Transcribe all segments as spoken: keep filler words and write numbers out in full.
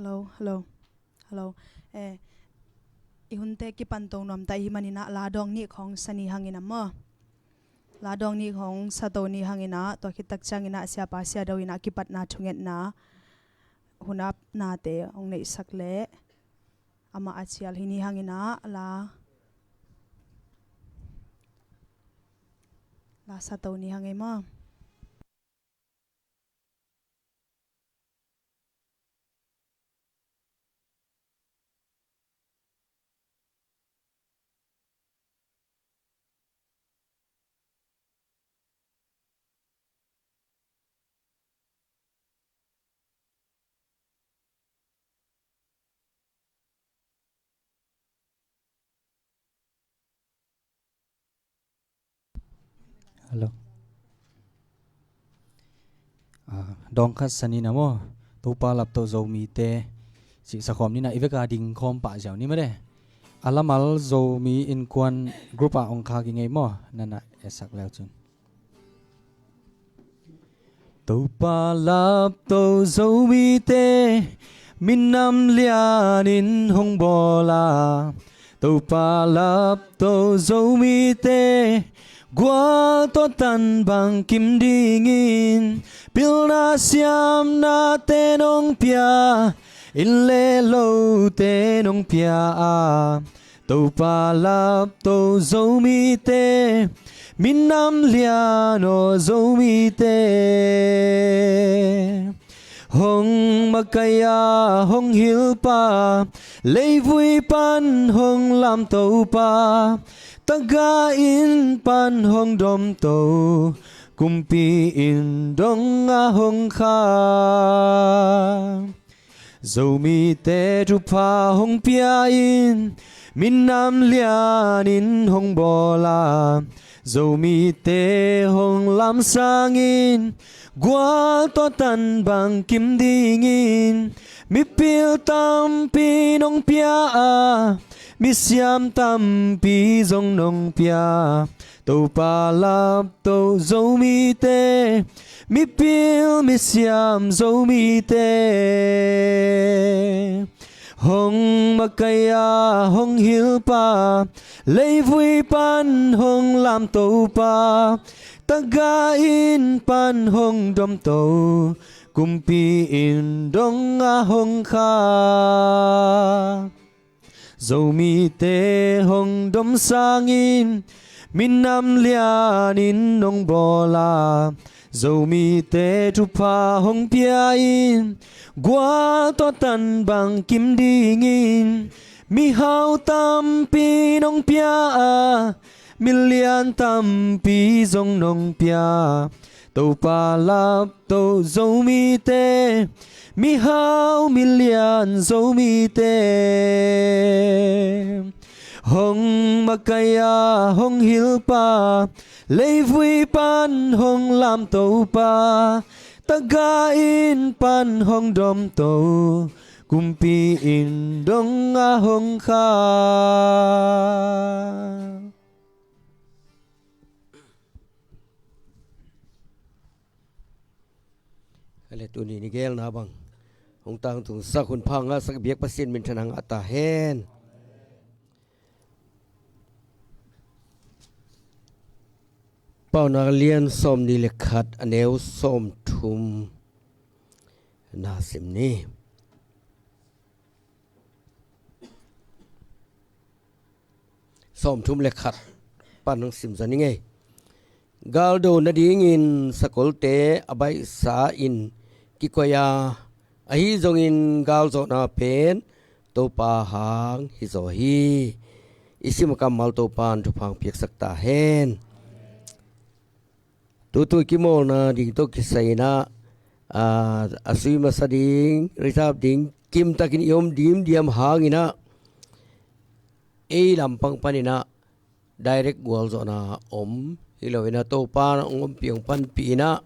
Hello, hello, hello. Eh, i hunte kipan to nuam ta i hih manin ah la dawng nih khawng sa ni hangin ah maw. La dawng nih khawng sa to ni hangin ah, tua khit tak ciangin ah siapa siado in ah kipatna thungetna hun ah nate hong neihsak leh amah a cial hi ni hangin ah la, la sa to ni hang ei maw. Hello. Ah, dawng khat sa ni na maw. Topa laptoh Zomite cih sa khawm ni na, i vek a ding khawm pah ziau ni maw de. A lamal Zomi Innkuan group ah ong khak i ngei maw. Nana e sak leu cin. Topa laptoh Zomite minam lianin hong bawl a, Topa laptoh Zomite gual tawh tan bangkim dingin pilna siamnate nong pia, inn le lote nong pia a, Topa laptoh Zomite minam lian aw Zomite. Hong makaih a hong hilpa, leivui pan hong lamtopa, taga inn pan hong domto, kumpi inn dong a hong kha. Zomite thupha hong pia in, minam lianin hong bawl a, Zomite hong lamsangin, gual tawh tan bangkim dingin, mipil tampi nong pia a, misiam tampi zong nong pia. Topa laptoh Zomite, mipil misiam Zomite. Hong makaih a hong hilpa, leivui pan hong lamtopa, taga inn pan hong domto, kumpi inn dong a hong kha. Zomite hong dom sangin, minam lianin hong bawl a, Zomite thupha hong pia in, gual tawh tan bangkim dingin, mihau tampi nong pia a, milian tampi zong nong pia. Topa laptoh Zomite, mihau milian Zomite. Hong makaih a hong hilpa, leivui pan hong lamtopa, taga inn pan hong domto, kumpi inn dong a hong kha. Ka le tuni ni gelna bang hong tangtungsak, hun pha ngahsak biak Pasian minthanna ngah ta hen. Paunak lian sawmnih le khat, a neu sawmthum na sim ni. Sawmthum le khat pan hong sim zan i ngei. Galdo nadingin sakolte a baihsa in kikoih a, ahi zongin galzawhna pen Topa hang hizaw hi. I sim a kammal Topa in thupha hong piaksak ta hen. Tutu i kimawlna ding tawh kisai in ah, a sui masa ding, reserve ding, kimtakin i om dimdiam hangin ah, ei lampang panin ah direct gualzawhna om hi lo in ah, Topa in ah hong ompih hong panpih in ah,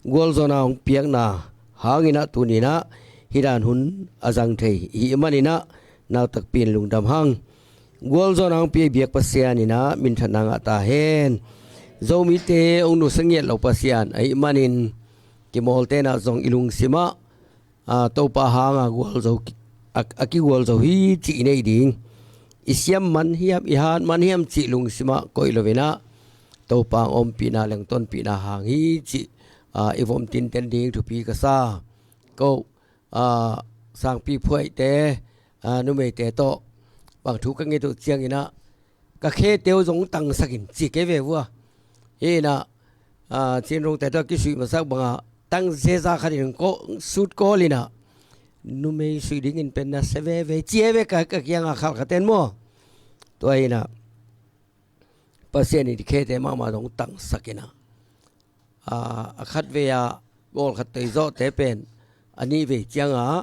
gualzawhna hong piakna hangin ah tuni in ah hih dan hun a zang thei i hih manin ah, nau takpi in lungdam hang. Gualzawhna hong pia i biak Pasian in ah minthanna ngah ta hen. Zomite hong nusia ngiat lo Pasian ahih manin, kimawlte in ah zong i lungsim ah ah, Topa hanga gualzo ki-, a, a kigualzo hi cih i nei ding. I siam man hiam, i hat man hiam cih lungsimah koih loinah Topa ang ompihna lengtonpihna hang hi cih, ah, i vom tinten ding thupi ka sa. Ko, ah, sangpi phuaihte, ah, numeite tawh bang thu ka nget uh cianginah ka khete uh zong tangsakin ci kei ve vua. Hinah, ah, Cin Rungte tawh kisuih masak bangah tang zeza khatin ko-, sut kawl inah numei suih dingin pen na se veve ci e ve ka, ka kiangah khalh khaten maw. Tua hinah Pasian in khete mahmah zong tangsak inah, ah, a khat vei-ah bawl khat toi zawhte pen a nih vei ciangah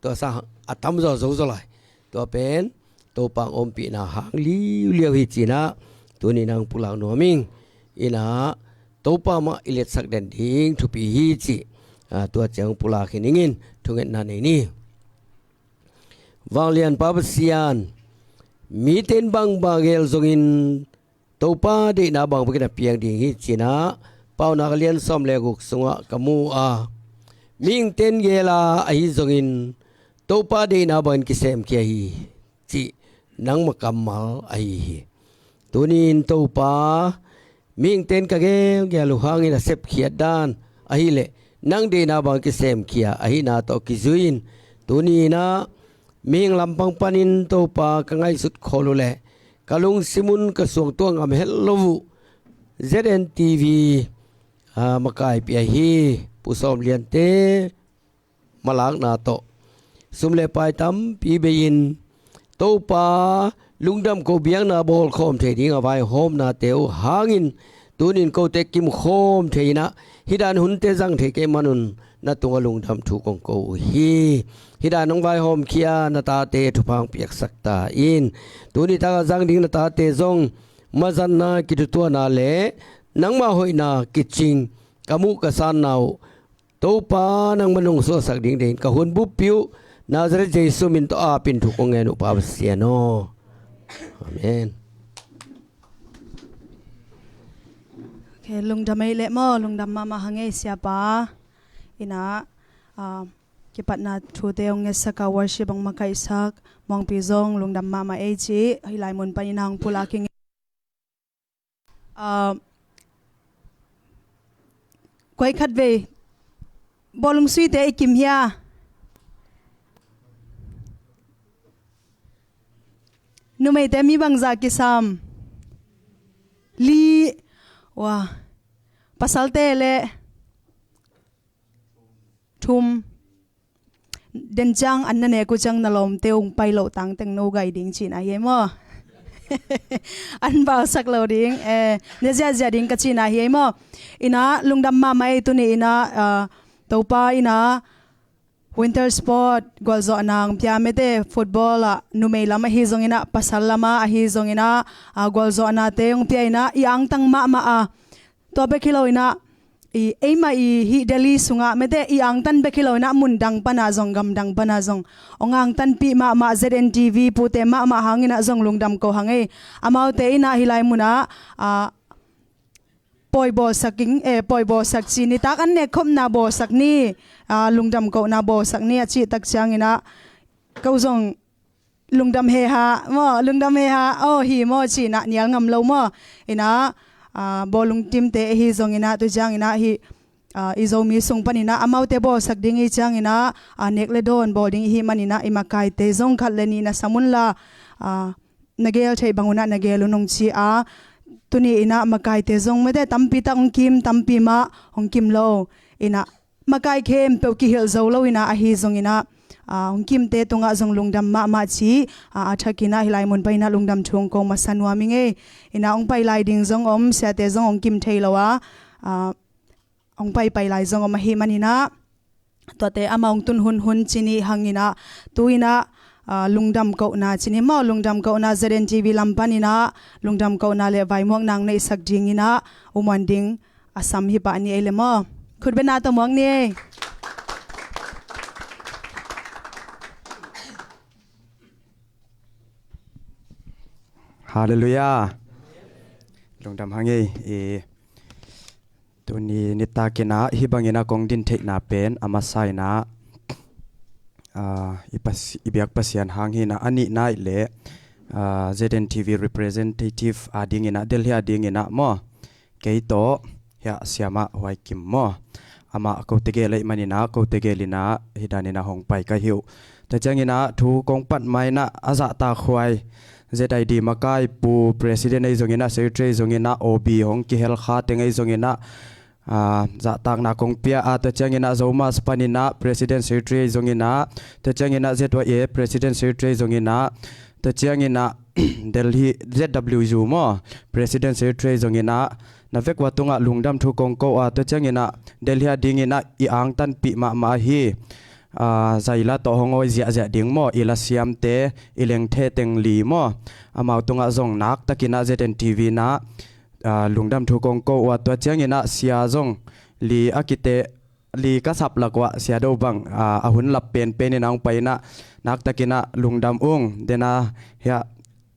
tua sang a tam zaw zo zaw lai. Tua pen Topa ang ompihna hang liuliau hi cinah tuni nang pulak nuam ing. Inah Topa mah i letsak den ding thupi hi cih, ah, tua ciang pulak hi ningin thungetna nei ni. Vanglianpa Pasian, mite in bangbang gel zongin Topa deihna bang bekin a piang ding hi cinah Paunak a lian sawm le guk sungah ka mu a, mihingte in gel a, ahi zongin Topa deihna bangin kisemkhia hi cih nangma kammal ahi hi. Tuni-in Topa, mihingte in ka gelgel uh hangin a sepkhiat dan ahileh nang deihna bang kisemkhia ahihna tawh kizui-in tuni-inah mihing lampang panin Topa ka ngaihsut khol uh leh ka lungsim un ka suangtuah ngam het lo uh Z N T V, ah, makai pia hi. Pu Sawm Liante malakna tawh sum le pai tampi bei-in Topa lungdam ko biakna bawlkhawm thei ding a vaihawmnate uh hangin tunin kote kimkhawm thei inah hih dan hunte zang thei kei manun na tungah lungdam thu kong ko uh hi. Hih dan hong vaihawmkhia na tate thupha hong piaksak ta in tuni takah zang ding na tate zong mazatna, kithutuahna le nangmah hoihna kicing ka muh ka sanna uh Topa nangman hong suahsak ding deihin ka hun buppi uh Nazareth Jesu min tawh apin thu kong ngen uh Pa Pasian aw. Amen. Okay, lungdam ei leh maw, lungdam mahmah hang ei siapa. Inah, ah, kipatna thute hong ngetsak a worship hong makaihsak Muangpi zong lungdam mahmah ei ci. Hih lai mun panin hong pulak hi. Ah, koi khat vei bawlung suite i kim hia? Numeite mi bangzah kisam? Li. Wa. Pasalte le thum. Den ciang an na nek uh ciang na lawmte uh hong pai loh tangteng no gai ding cihna hi ei maw? An balsak lo ding, eh, ne ziahziah ding ka cihna hi ei maw? Inah lungdam mahmah ei tuni inah, ah, Topa inah winter sport gualzawhna hong pia mete football ah numei lam ahi zonginah pasal lama ahi zonginah, ah, gualzawhnate hong pia inah i angtang mahmah a Tua bek hi lo inah, i, eimah i hih Delhi sungah mete i angtan bek hi lo inah mun dang pana zong, gam dang pana zong hong angtanpih mahmah Z N T V pute mahmah hanginah zong lungdam ko hang ei. Amaute inah hih lai munah, ah, pawi bawlsak ing, eh, pawi bawlsak ci, nitak an nek khopna bawlsak ni, ah, lungdam kohna bawlsak ni a cih tak cianginah ko zong lungdam heha maw, lungdam heha aw hi maw cinah nial ngam lo maw? Inah, ah, bawlung timte ahi zonginah tu cianginah hih, ah, i Zomi sung paninah amaute bawlsak ding i cianginah, ah, nek le dawn bawl ding i hih maninah i makaite zong khat le nih na sam unla, ah, na gel theih bangunah na gel un hong ci a, tuni inah makaite zong mete tampi tak hong kim, tampi mah hong kim lo inah makai khempeuh kihilh zo lo inah ahi zonginah, ah, hong kimte tungah zong lungdam mahmah ci, ah, a thakinah hih lai mun painah lungdam thu hong ko masa nuam ing ei. Inah hong pai lai ding zong om, siate zong hong kim thei lo a, ah, hong paipai lai zong om ahi maninah tuate amah hong tun hunhun ci ni hanginah tu inah, ah, lungdam kohna ci ni maw, lungdam kohna Z N T V lam paninah lungdam kohna le vaimuakna hong neihsak dinginah um an ding a sam hi pah ni ei le maw? Khutbetna tawh muak ni ei. Halleluiah. Lungdam hang ei. I, tuni nitakinah hih banginah kong din theihna pen a masa inah ah, i, pas, i biak Pasian hang hi in ah, a nihna i leh, ah, Z N T V representative a ding in ah, Delhi a ding in ah maw, kei tawh hiah Siamah Huai Kim maw, amah kote gel ahih man in ah, kote gel in ah hih dan in ah hong pai ka hi uh. Tua ciang in ah thu kong pan ma in ah, a zahtak huai Z I D makai pu president ahi zong in ah, secretary ahi zong in ah, O B hong kihel kha teng ahi zong in ah, ah, zahtakna kong pia a, tua ciang in ah Zomus pan in ah president secretary ahi zong in ah, tua ciang in ah Z Y A president secretary ahi zong in ah, tua ciang in ah Delhi Z W U maw, president secretary ahi zong in ah, na vek ua tungah lungdam thu kong ko a, tua ciang in ah Delhi a ding in ah i angtanpih mahmah ahi, ah, zaila tawh hong awi ziahziah ding maw, i lasiamte, i lengthe teng li maw, amau tungah zong naktak in ah Z N T V in ah, ah, lungdam thu kong ko uh a, tua ciang in ah sia zong li a kite, li ka sap lak uah sia do bang, ah, a hun lap penpen in ah hong pai in ah, naktak in ah lungdam ung. Den a hiah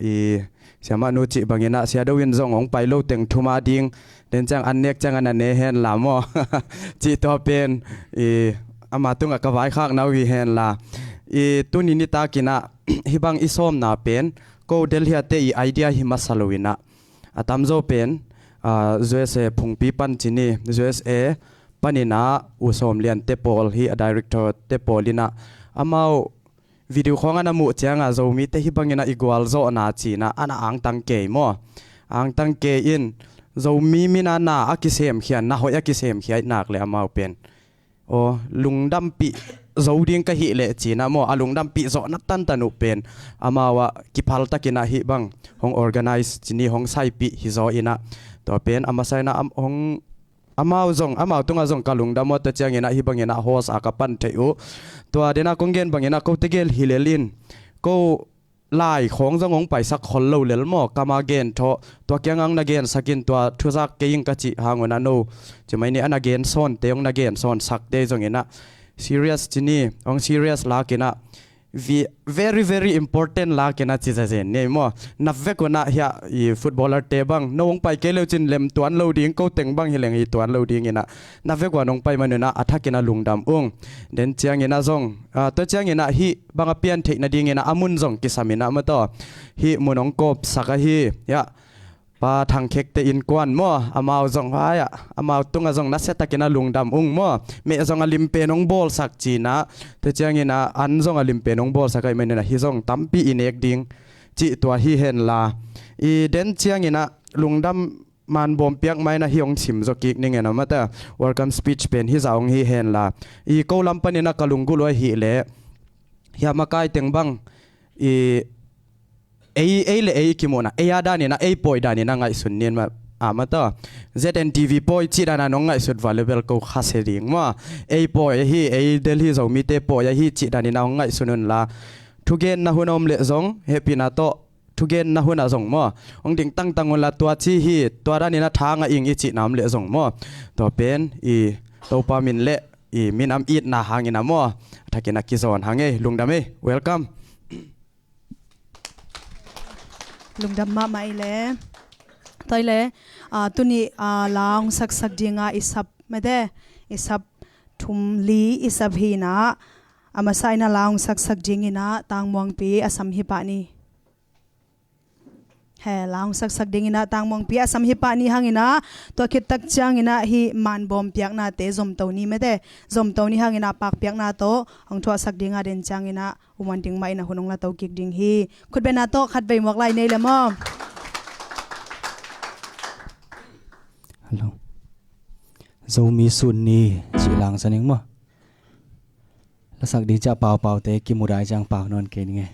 i Siamah nu cih bang in ah sia do in zong hong pai lo teng thum a ding, den ciang an nek ciang a na ne hen la maw, cih tua pen i ama tungah ka vaikhakna uh hi hen la. I tuni nitak in ah hih bang i sawmna pen ko Delhi a te i idea hi masa lo in ah, a tamzaw pen, ah, U S A phungpi pan ci ni, U S A pan in ah U Sawm Lian te pawl hi, a director te pawl in ah, amau video khawng a na muh ciang a Zomite hih bang in ah i gualzawhna ci in ah a na angtang kei maw. Angtang kei in Zomi min a na a kisemkhia, na hoih a kisemkhia ahih nak leh amau pen, aw, lungdampih zo ding ka hih leh ci in ah maw, a lungdampih zawhna tantan uh pen amau ah kiphal tak in ah hih bang hong organize ci ni, hong saipih hi zaw in ah, tua pen a masa in ah am-, hong, amau zong, amau tungah zong ka lungdam uh a, tua ciang in ah hih bang in ah host a ka pan theih uh. Tua den a kong gen bang in ah kote gel hi lel in, ko lai khawng zong hong paisak khol lo lel maw, kam a gen thaw, tua kiang ang na gensak in, tua thuzak kei ing ka cih hang un ah no, ci mai ni, a na gen sawnte hong na gen sawnsakte zong in ah serious ci ni, hong serious lak in ah, vi-, very, very important lak in ah ci zazen ni maw. Na vek un ah hiah i footballer te bang, no hong pai kei leu cin lem tuan lo ding, ko teng bang hi leng hi tuan lo ding in ah, na vek un ah hong pai man un ah a thak in ah lungdam ung. Den ciang in ah zong, ah, tua ciang in ah hih bang a pian theih nading in ah a mun zong kisam in ah maw, tua hih mun hong kawpsak ahi, hiah Pa Thang Khek te innkuan maw, amau zong huai ah, amau tungah zong nasia tak in ah lungdam ung maw. Meh zong a lim pen hong bawlsak ci in ah, tua ciang in ah an zong a lim pen hong bawlsak ahih man in ah hih zong tampi i nek ding cih tua hi hen la. I den ciang in ah lungdam man bawm piak mai na hi hong sim zaw kik ning e na mate. Welcome speech pen hi zah hong hi hen la. I ko lam pan in ah ka lunggulh uh ahih leh, hiah makai teng bang, i ei, ei le ei i kimuhna, ei a dan in ah, ei pawi dan in ah ngaihsun ning ma, a mate. Z N T V pawi cih dan a nong ngaihsut val le bel ko khasia ding maw. Ei pawi ahi, ei Delhi Zomite pawi ahi cih dan in ah hong ngaihsun un la. Thugenna hun a om leh zong hehpihna tawh thugenna hun ah zong maw, hong ding tangtang un la, tua ci hi, tua dan in ah tha ngah ing i cihna om leh zong maw, tua pen i Topa min le i minam itna hang in ah maw, a thak in ah kizawn hang ei. Lungdam ei. Welcome. Lungdam mahmah i le. Tua i le, ah, tuni, ah, la hong saksak ding a i sap mate, i sap thum li i sap hi in ah, a masa in ah la hong saksak ding in ah Tang Muangpi a sam hi pah ni. He, la hong saksak ding in ah Tang Muangpi a sam hi pah ni hang in ah, tua khit tak ciang in ah hih man bawm piaknate zomto ni mate, zomto ni hang in ah pakpiakna tawh hong thuahsak ding a, den ciang in ah U Muan Ding mah in ah hun hong la to kik ding hi. Khutbetna tawh khatvei muak lai nei le maw. Hello. Zomi Sun Ni cih lang sa ning maw. Lasak ding ciah paupaute kimudai ciang pak nawn kei ning e.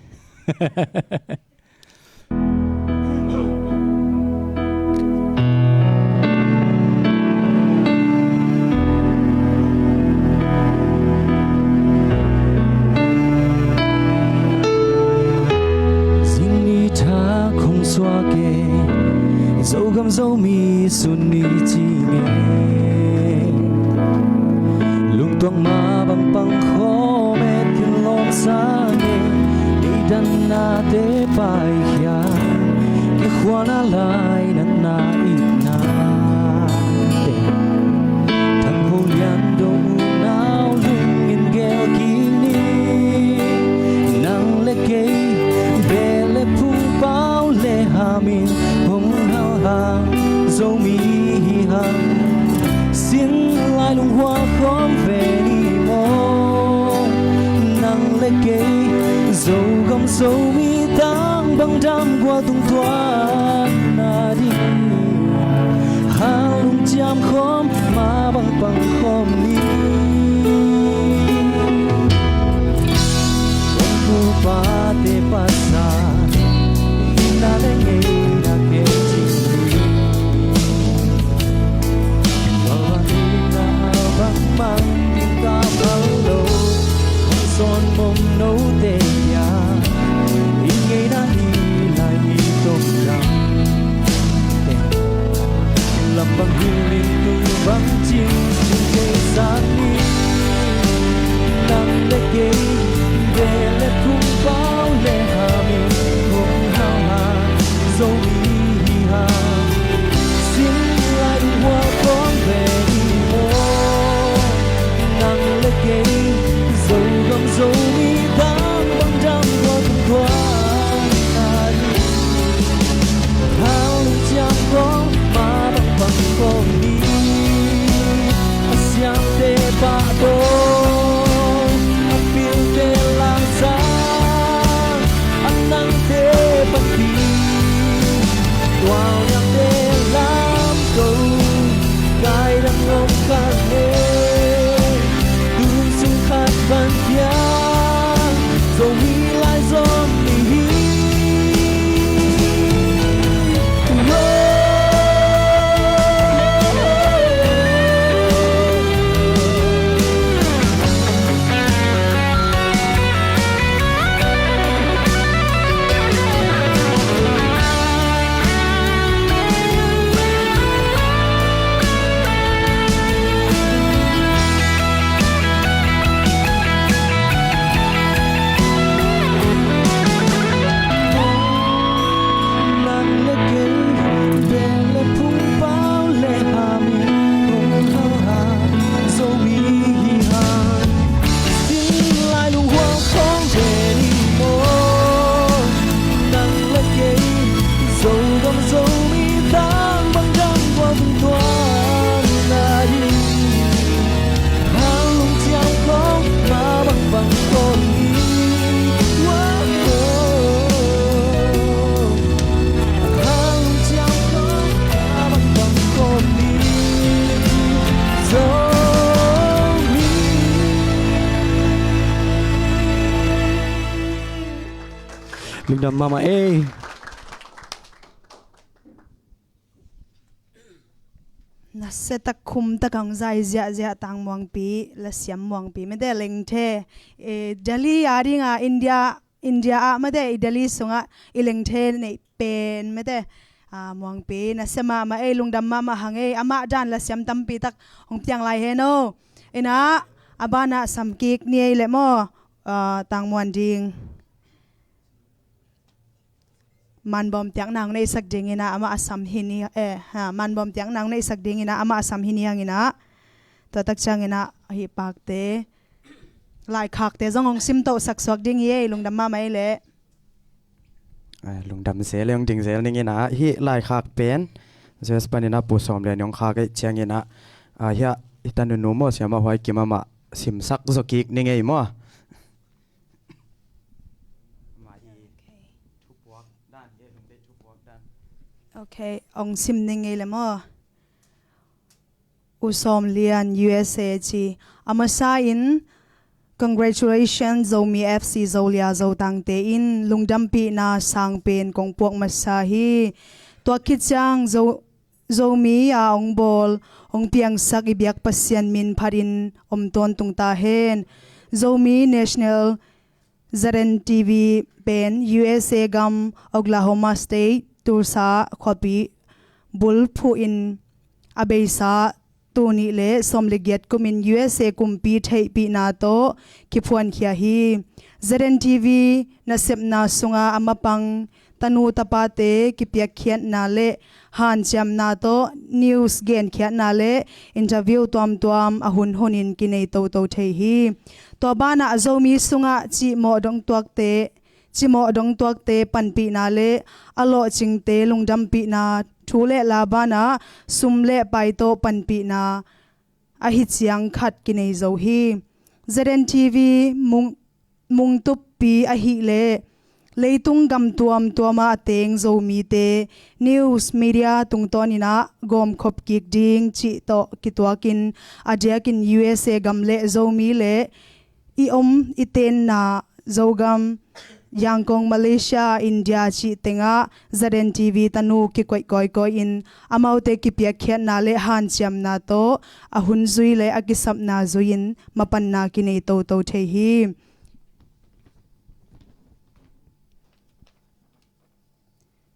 Zingni thak hong suak e, Zogam Zomi Sun Ni ci nge. Lungtuang ma bang pang khawm e, thinlawng sang e, deidanna te paikhia, kikhuana lai natna itna te. Thang Ho Lian dong unau lungin gel kik ni. Amin hong hal hang Zomi hi hang, sin lai lunghual khawm ve ni maw. Nang le kei Zogam Zomi tang bang dam gual tung tuan na ding, hal lungciam khawm ma bang pang khawm ni. Kong pupate pasal, ina le ngeina kei cing hi. Bang ina bang mang ta pal lo, hong son mom no te ya, i ngeina hi lai i tom dam. Lam bang hi ling tu bang cing cing kei sang ni. Nang le kei, bel le phung pau le ha mi hong hau ha Zomi hi ha. Sin lai hua kong ve ni maw. Nang le kei, Zogam Zomi tang bang dam hua tung hua na ni. Hau lungciam kong ma bang bang kong ni. A siamte pahtawi, a pilte langsang, a nangte panpih, tualniangte lamto, kaidang om khat ne. Tun sung khat van piang, Zomi lai Zomi hi. Lungdam mahmah ei. Nasia tak khum tak a hong zai ziahziah Tang Muangpi, Lasiam Muangpi, mete Lengthe. Eh, Delhi a dinga India, India ah mete i Delhi sungah i Lengthe neih pen mete, ah, Muangpi, nasia mahmah ei, lungdam mahmah hang ei, amah dan lasiam tampi tak hong piang lai hen o. Inah, a banah sam kik ni ei leh maw, ah, Tang Muan ding. Man bawm tiak nang neihsak dinginah amah a sam hi ni, eh, ha, man bawm tiak nang neihsak dinginah amah a sam hi ni hanginah. Tua tak cianginah ahi pakte, laikhakte zong hong simtohsak suak ding hi ei, lungdam mahmah ei leh. Eh, lungdam zel ei, hong ding zel ninginah hih laikhak pen Zeus paninah Pu Sawm Lian hong khak ei cianginah, ah, hiah hita nunu maw siamah huai kim amah simsak zaw kik ning ei maw. Ok, ong sim ning ngei le maw? U Sawm Lian, U S A ci. A masa in, congratulations Zomi F C Zolia Zotangte in lungdampihna sangpen kong puak masa hi. Tua khit ciang Zo Zomi a hong bawl, hong piangsak i biak Pasian min phatin om tawntung ta hen. Zomi National Z N T V pen U S A gam Oklahoma State Tulsa khuapi bulphuhin a beisa tul nih le sawm le giat kumin U S A kumpi theihpihna tawh kiphuankhia hi. Z N T V nasepna sunga a mapang tanu tapate kipiakkhiatna le hanciamna tawh news genkhiatna le interview tuamtuam a hunhunin kinei toto thei hi. Tua banah Zomi sungah cihmawh dongtuakte, cimawh dongtuakte panpihna le a lawhcingte lungdampihna, thu le la banah sum le pai tawh panpihna ahi ciang khat kinei zo hi. Z N T V mung, mungtuppi ahih leh leitung gam tuamtuama a teng Zomite news media tungtawninah gawmkhop kik ding cih tawh kituakin a diakin U S A gam le Zomi le i om i tenna Zogam, Yangon, Malaysia, India cih tengah Z N T V tanu kikoih kawikawi in amaute kipiakkhiatna le hanciamna tawh a hun zui le a kisapna zui-in mapanna kinei toto thei hi.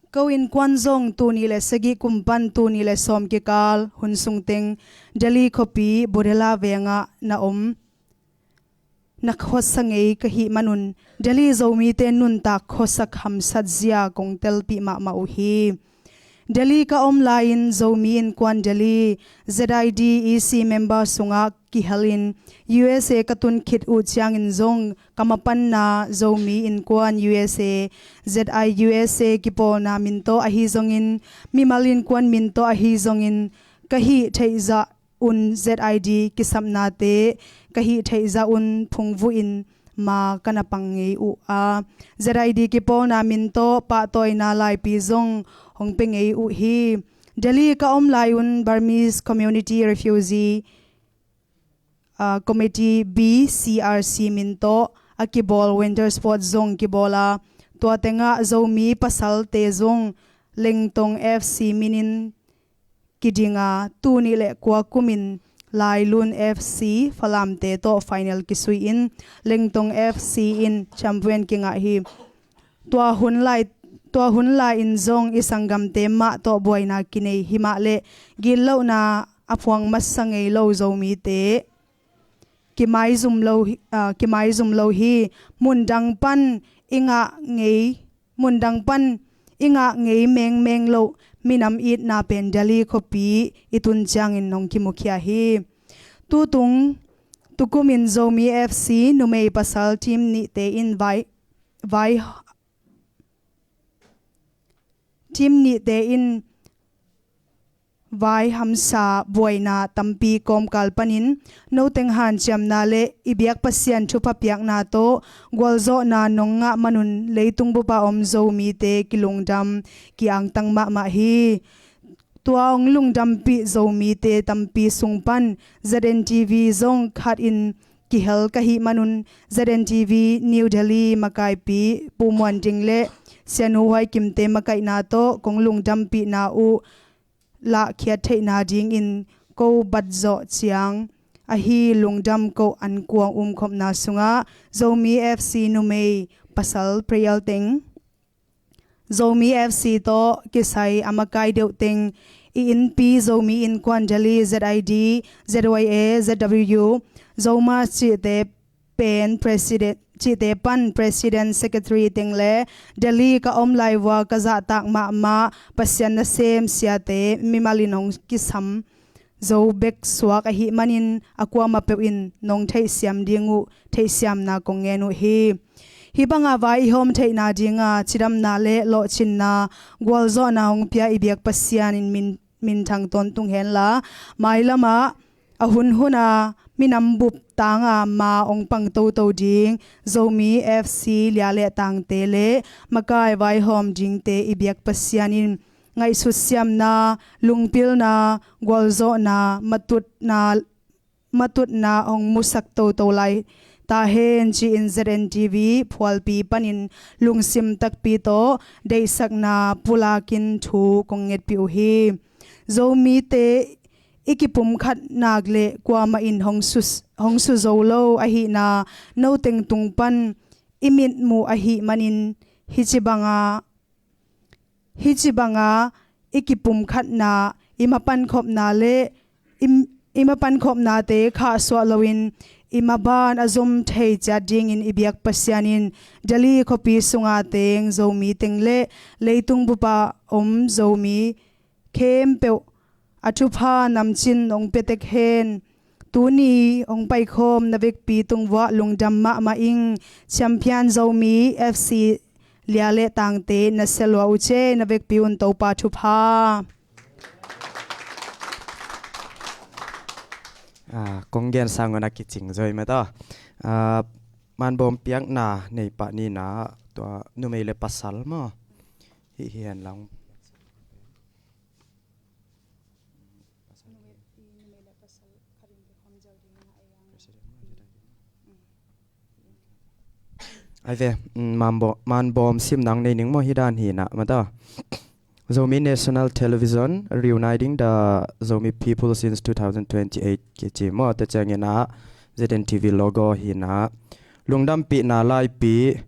Ko innkuan zong tul nih le sagih kum pan tul nih le sawm kikal hun sungteng Delhi khuapi Bodhela vengah na om na khuasa ngei ka hih manun Delhi Zomite nuntak khuasak hamsat zia kong telpih mahmah uh hi. Delhi ka om lai-in Zomi Innkuan Delhi, Z I D E C member sungah kihelin U S A ka tun khit uh ciangin zong ka mapanna Zomi Innkuan U S A, Z I U S A kipawlna min tawh ahi zongin, mimal innkuan min tawh ahi zongin, ka hih theihzah un Z I D kisapnate ka hih theihzah un phungvuhin ma ka na pang ngei uh a, Z I D kipawlna min tawh pahtawina laipi zong hong pia ngei uh hi. Delhi ka om lai un Burmese Community Refugee, ah, Committee, B C R C min tawh a kibawl winter sport zong kibawl a, tua tengah Zomi pasalte zong Lengtong F C minin kiding a, tul nih le kua kumin Lailun F C Falamte tawh final kisui in Lengtong F C in champion kingah hi. Tua hun lai, tua hun lai-in zong i sanggamte mah tawh buaina kinei hi mah le gitlohna a phuang masa ngei lo Zomite kimaizum lo hi, ah, kimaizum lo hi. Mundang pan i ngah ngei, mundang pan i ngah ngei mengmeng loh minam itna pen Delhi khuapi i tun ciangin hong kimukhia hi. Tutung tukumin Zomi F C numei pasal team nihte in vai, vai, team nihte in vai hamsa buaina tampi kawmkal panin noteng hanciamna le i biak Pasian thupha piakna tawh gualzawhna nong ngah manun leitung bupa om Zomite kilungdam ki-angtang mahmah hi. Tua hong lungdampih Zomite tampi sung pan Z N T V zong khat in kihel ka hih manun Z N T V New Delhi makaipi Pu Muan Ding le Sianu Huai Kimte makaihna tawh kong lungdampihna uh lahkhiat theihna dingin ko bat zawh ciang ahi lungdam koh ankuang umkhopna sungah Zomi F C numei pasal player teng, Zomi F C tawh kisai a makai deuh teng i innpi Zomi Innkuan Delhi, Z I D, Z Y A, Z W, Zomas cihte pen president, cihte pan president, secretary teng le Delhi ka om lai vua ka zahtak mahmah Pasian nasem siate mimal in hong kisam zo bek suak ahih manin a kuamah peuh in nong theihsiam ding uh theihsiamna kong ngen uh hi. Hih banga vai i hawm theihna dinga cidamna le lawhcinna gualzawhna hong pia i biak Pasian in min, minthang tawntung henla, mailamah a hunhuna minam bup tanga ma hong pang toto ding Zomi F C lia le tangte le makai vaihawm dingte i biak Pasian in ngaihsut siamna, lungpilna, gualzawhna, matutna, matutna hong musak toto lai ta hen ci-in Z N T V phualpi panin lungsim takpi tawh deihsakna pulakin thu kong ngetpih uh hi. Zomite i kipumkhat nak le kuamah in hong su, hong su zo lo ahihna noteng tung pan i mitmuh ahih manin hih ci banga hih ci banga i kipumkhatna, i mapankhopna le i, i mapankhopnate khahsuah loin i maban a zom thei ciat dingin i biak Pasian in Delhi khuapi sunga teng Zomi teng le leitung bupa om Zomi khempeuh a thupha namcin hong pia tek hen. Tuni hong paikhawm na vekpi tungvuah lungdam mahmah ing. Champion Zomi F C lia le tangte na sia lua uh ce, na vekpi un Topa thupha. Ah, kong gen sang un a kicing zoi mah tawh. Ah, manbawm piakna nei pah ni na, tua numei le pasal maw? Hih hian lang. Ai ve, mm, manbawm, manbawm sim nang nei ning maw, hi dan hi na mah tawh. Zomi National Television, reuniting the Zomi people since two thousand twenty-eight kici maw, tua ciangin ah Z N T V logo hi na. Lungdampihna laipi,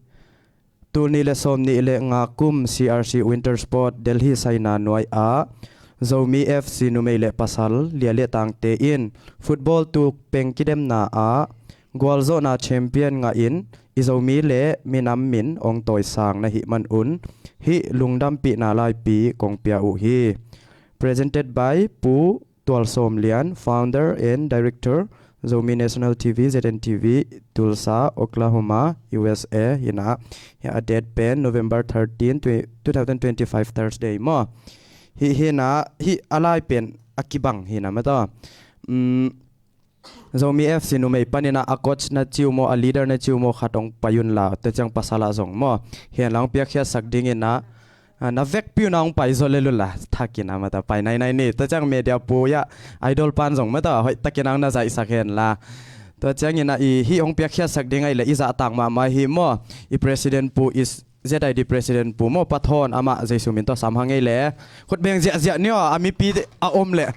tul nih le sawm nih le nga kum C R C Winter Sport Delhi saina nuai ah Zomi F C numei le pasal lia le tangte in football tuk peng kidemna ah gualzawhna champion ngah in i Zomi le minam min ong tawisang na hih man un hih lungdampihna laipi kong pia uh hi. Presented by Pu Tual Sawm Lian, Founder and Director, Zomi National T V, Z N T V, Tulsa, Oklahoma, U S A hi na. Hih a date pen November thirteen, twe-, two thousand twenty-five, Thursday maw? Hih hi na, hih a lai pen a kibang hi na mah tawh. Mm, Zomi F C numei panin ah a coach na ci uh maw, a leader na ci uh maw, khat ong pai un la, tua ciang pasal ah zong maw, hian lang piakkhiatsak dingin ah, ah, na vekpi un ah ong pai zaw lel un la, thakin ah mah tawh pai nainai ni. Tua ciang media pu ah, idol pan zong mah tawh hoih takin ah ong na zaihsak hen la. Tua ciangin ah i hih ong piakkhiatsak ding ahih leh i zahtak mahmah hi maw, i president pu, i Z I D president pu maw, Pa Thawn, amah Jesu min tawh sam hang ei le. Khut beng ziahziah ni aw, a mipi a om leh.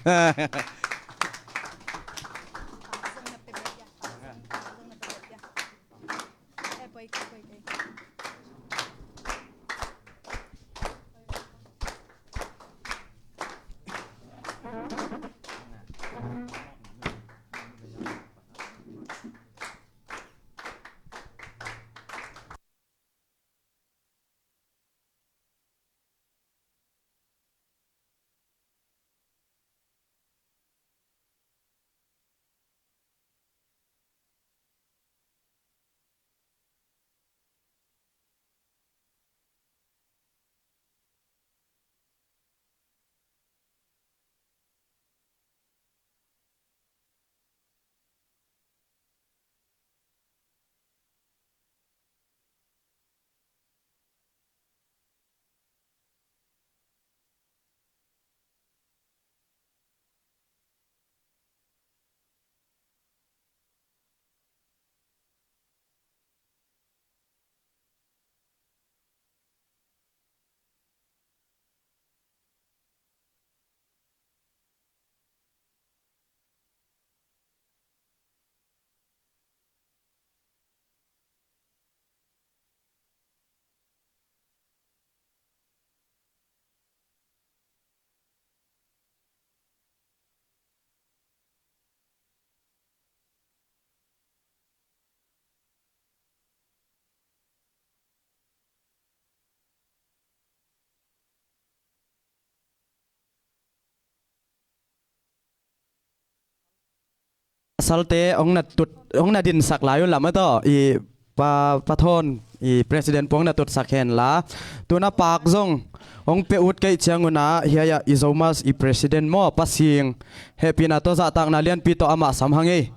Pasalte hong na tut, hong na dinsak lai un la mah tawh, i Pa, Pa Thawn, i president pu hong na tutsak hen la. Tuna pak zong hong pia ut kei ciang un ah, hiai ah i Zomus i president maw, Pa Sing, hehpihna tawh zahtakna lianpi tawh amah sam hang ei.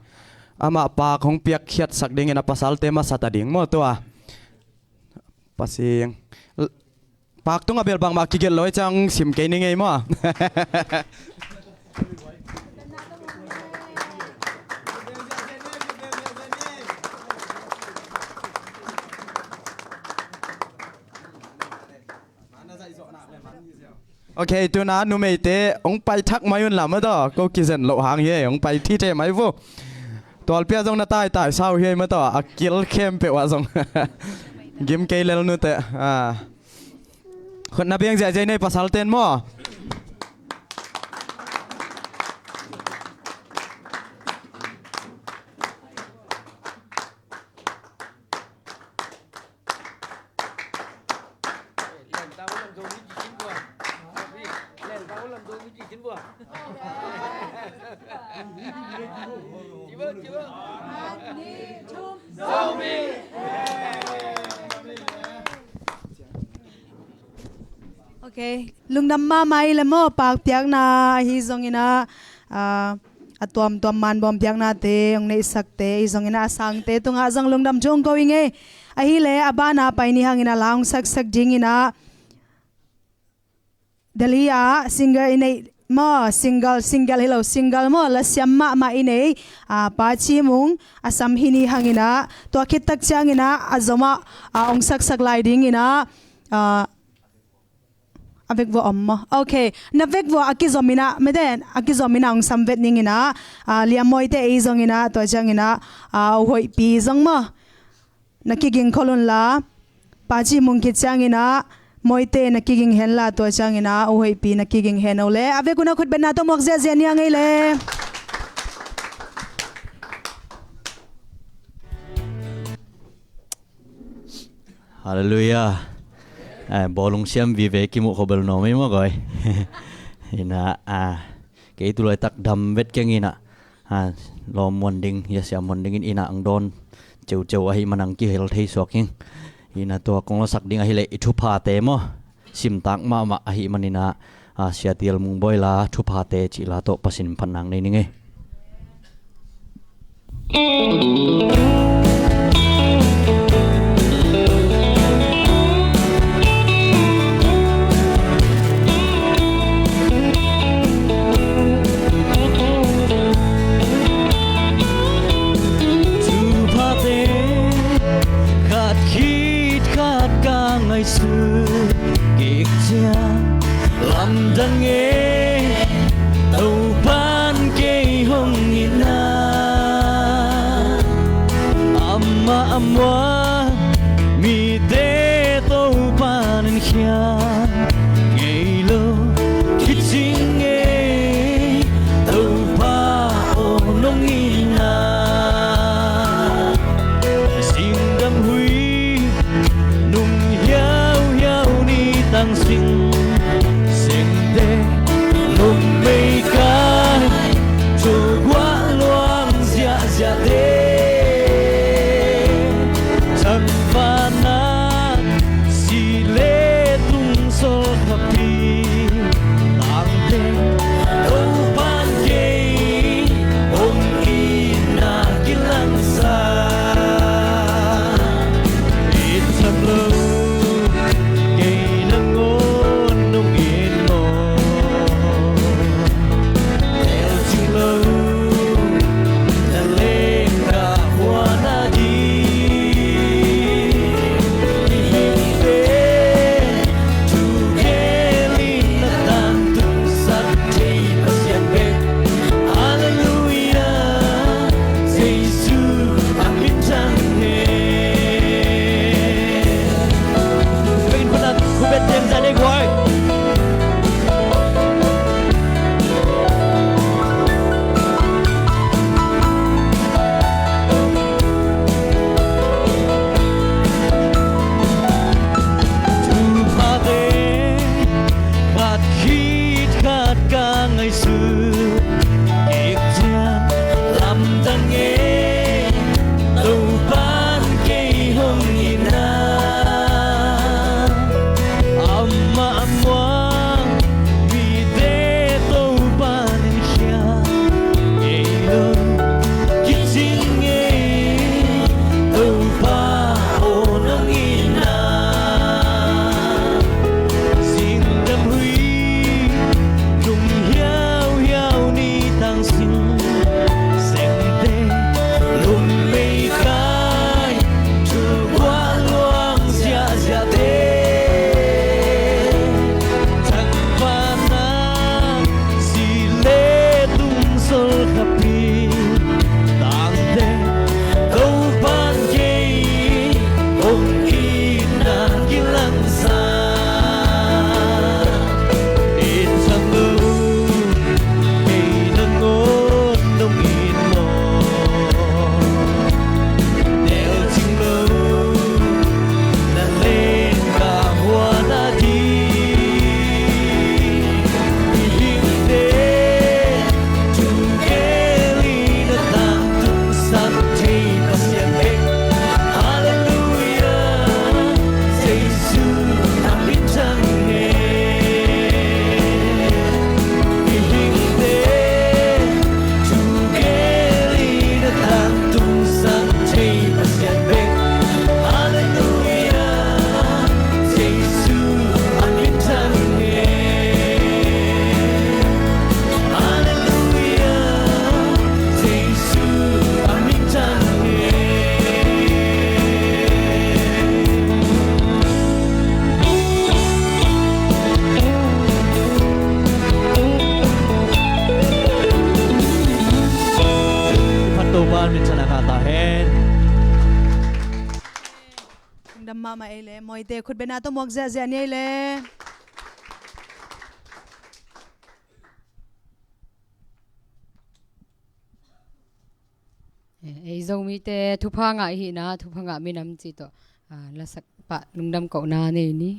Amah pak hong piakkhiatsak dingin a pasalte masa ta ding maw tua. Pa Sing. L-, pak tung a bel bangmah kigelh lo ei ciang sim kei ni ngei maw. Ok, tuna numeite hong pai thak mai un la mah tawh, ko kizen loh hang hi ei, hong pai thite mai vo. Tualpi ah zong na taitai sau hi ei mah tawh, a kil khempeuh ah zong. Gim kei lel nute. Ah. Khut na beng ziahziah ni ei, pasalten maw. Ok, lungdam mahmah i le maw, pakpiakna ahi zongin ah, ah, a tuamtuam manbawm piaknate hong neihsakte ahi zongin ah, a sangte tungah zong lungdam thu hong ko i ngei. Ahi le a bana pai ni hangin ah la hong saksak dingin ah, Delhi ah singer i neih maw, single, single hi lo, single maw, lasiam mahmah i nei, ah, Pa Ci Mung, a sam hi ni hangin ah, tua khit tak ciangin ah a zom ah, ah, hong saksak lai dingin ah, ah, a vekvua om maw? Ok, na vekvua a kizom in ah, mete a kizom in ah hong sam vet ning in ah, ah, Liam Moite ei zongin ah, tua ciangin ah, ah, U Hoihpi zong maw, na kiging khol un la, Pa Ci Mung khit ciangin ah Moite na kiging hen la, tua ciangin ah U Hoihpi na kiging hen o le. A vek un ah khutbetna tawh muak ziahziah ni a ngei le. Halleluiah. Eh, bawlung siam vive kimuh kho bel nuam ei maw koi. Ina, ah, kei tu laitak dam vet keng ina, ah, lawm muan ding, ya siam muan ding in ina ang dawn ceuceu ahih man ang kihel thei suak ing. Ina tua kong lasak ding ahih leh i thuphate maw, simtak mahmah ahih man ina, ah, Sia Tial Mung Bawi la thuphate cih la tawh Pasian phatna nei ning ei. Thuphate khat khit khat ka ngaihsut kik ciang, lamdang e, Topa'n kei hong itna. Amah a muan mite Topa'n en khia ngei lo, kicing e, Topa aw nong itna. Singdam hui nung hiauhiau ni, tang sing sengte Mah ei le, Mawite khutbetna tawh muak ziahziah ni ei le. Ei Zomite thupha ngah ihina, thupha ngah minam cih tawh, ah, lasak pah lungdam kohna nei ni.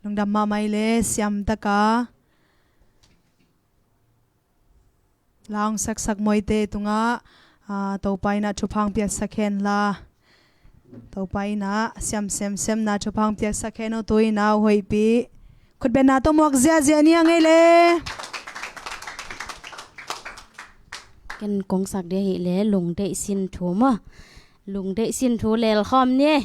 Lungdam mahmah i le siam taka la hong saksak mawite tungah, ah, Topa in ah thupha hong piaksak hen la. Topa in ah siam semsemna thupha hong piaksak hen aw. Tu in ah hoihpi khutbetna tawh muak ziahziah ni a ngei le. Ken kong sak dia hi le lungdeih sin thu maw. Lungdeih sin thu lel khawm ni.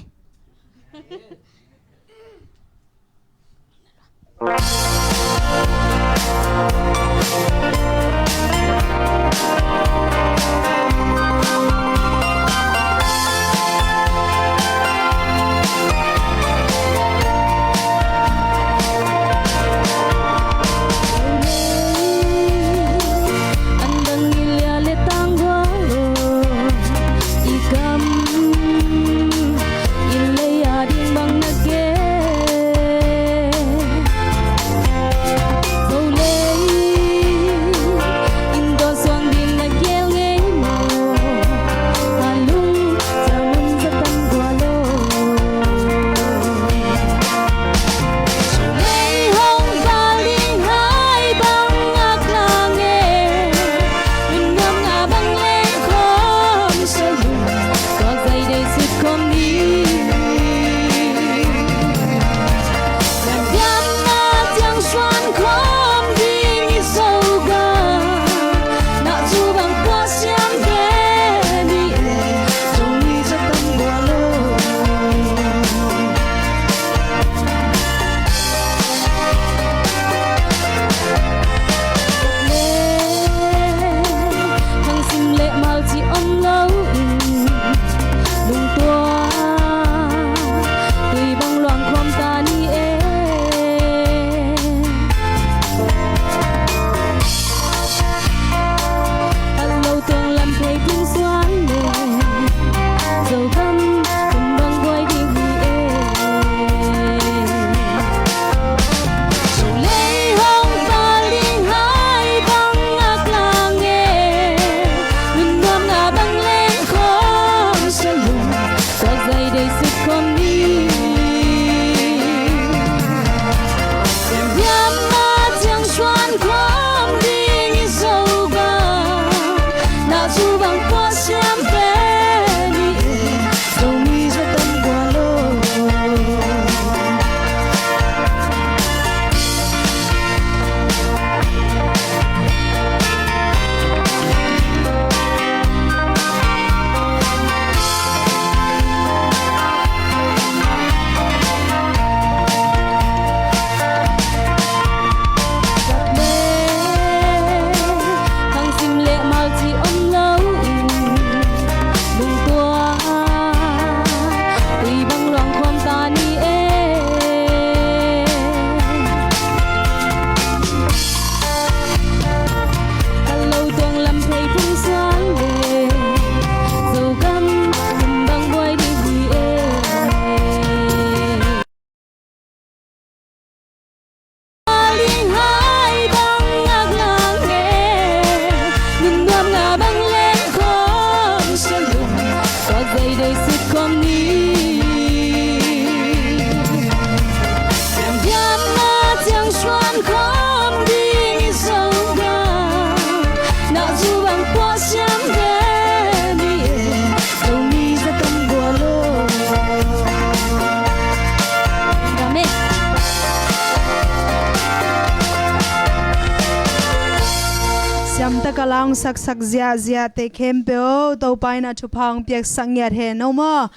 Siamtaka la hong saksak ziahziahte khempeuh Topa in a thupha hong piaksak ngiat hen aw maw.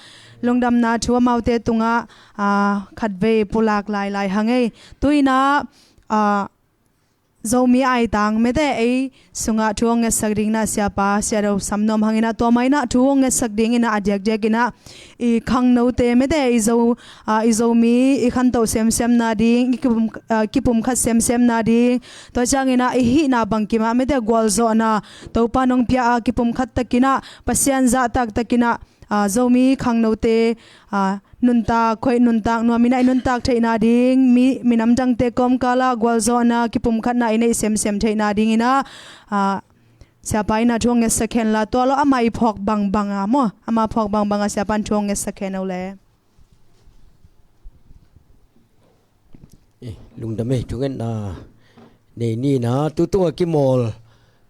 Lungdamna thu amaute tungah, ah, khatvei pulak lailai hang ei. Tu in ah, ah, Zomi aitang mete ei sungah thu hong ngetsak ding in ah siapa, siado sam nuam hang in ah tua mah in ah thu hong ngetsak ding in ah a diakdiak in ah i khangnote mete i Zo, ah, i Zomi i khantoh semsemna ding, i kipum, ah, kipumkhat semsemna ding, tua ciangin ah i hihna bangkim ah mete gualzawhna Topa nong pia a kipumkhat takin ah Pasian zahtak takin ah, ah, Zomi khangnote, ah, nuntak, khoih nuntak nuam in ah i nuntak theihna ding, mi, minam dangte kawmkal ah gualzawhna kipumkhatna i neih semsem theihna ding in ah, ah, siapa in ah thu hong ngetsak hen la, tua lo ama i phawk bangbang ah maw, ama phawk bangbang ah siapa in thu hong ngetsak hen aw le. Lungdam ei, thungetna nei ni na, tutung a kimawl,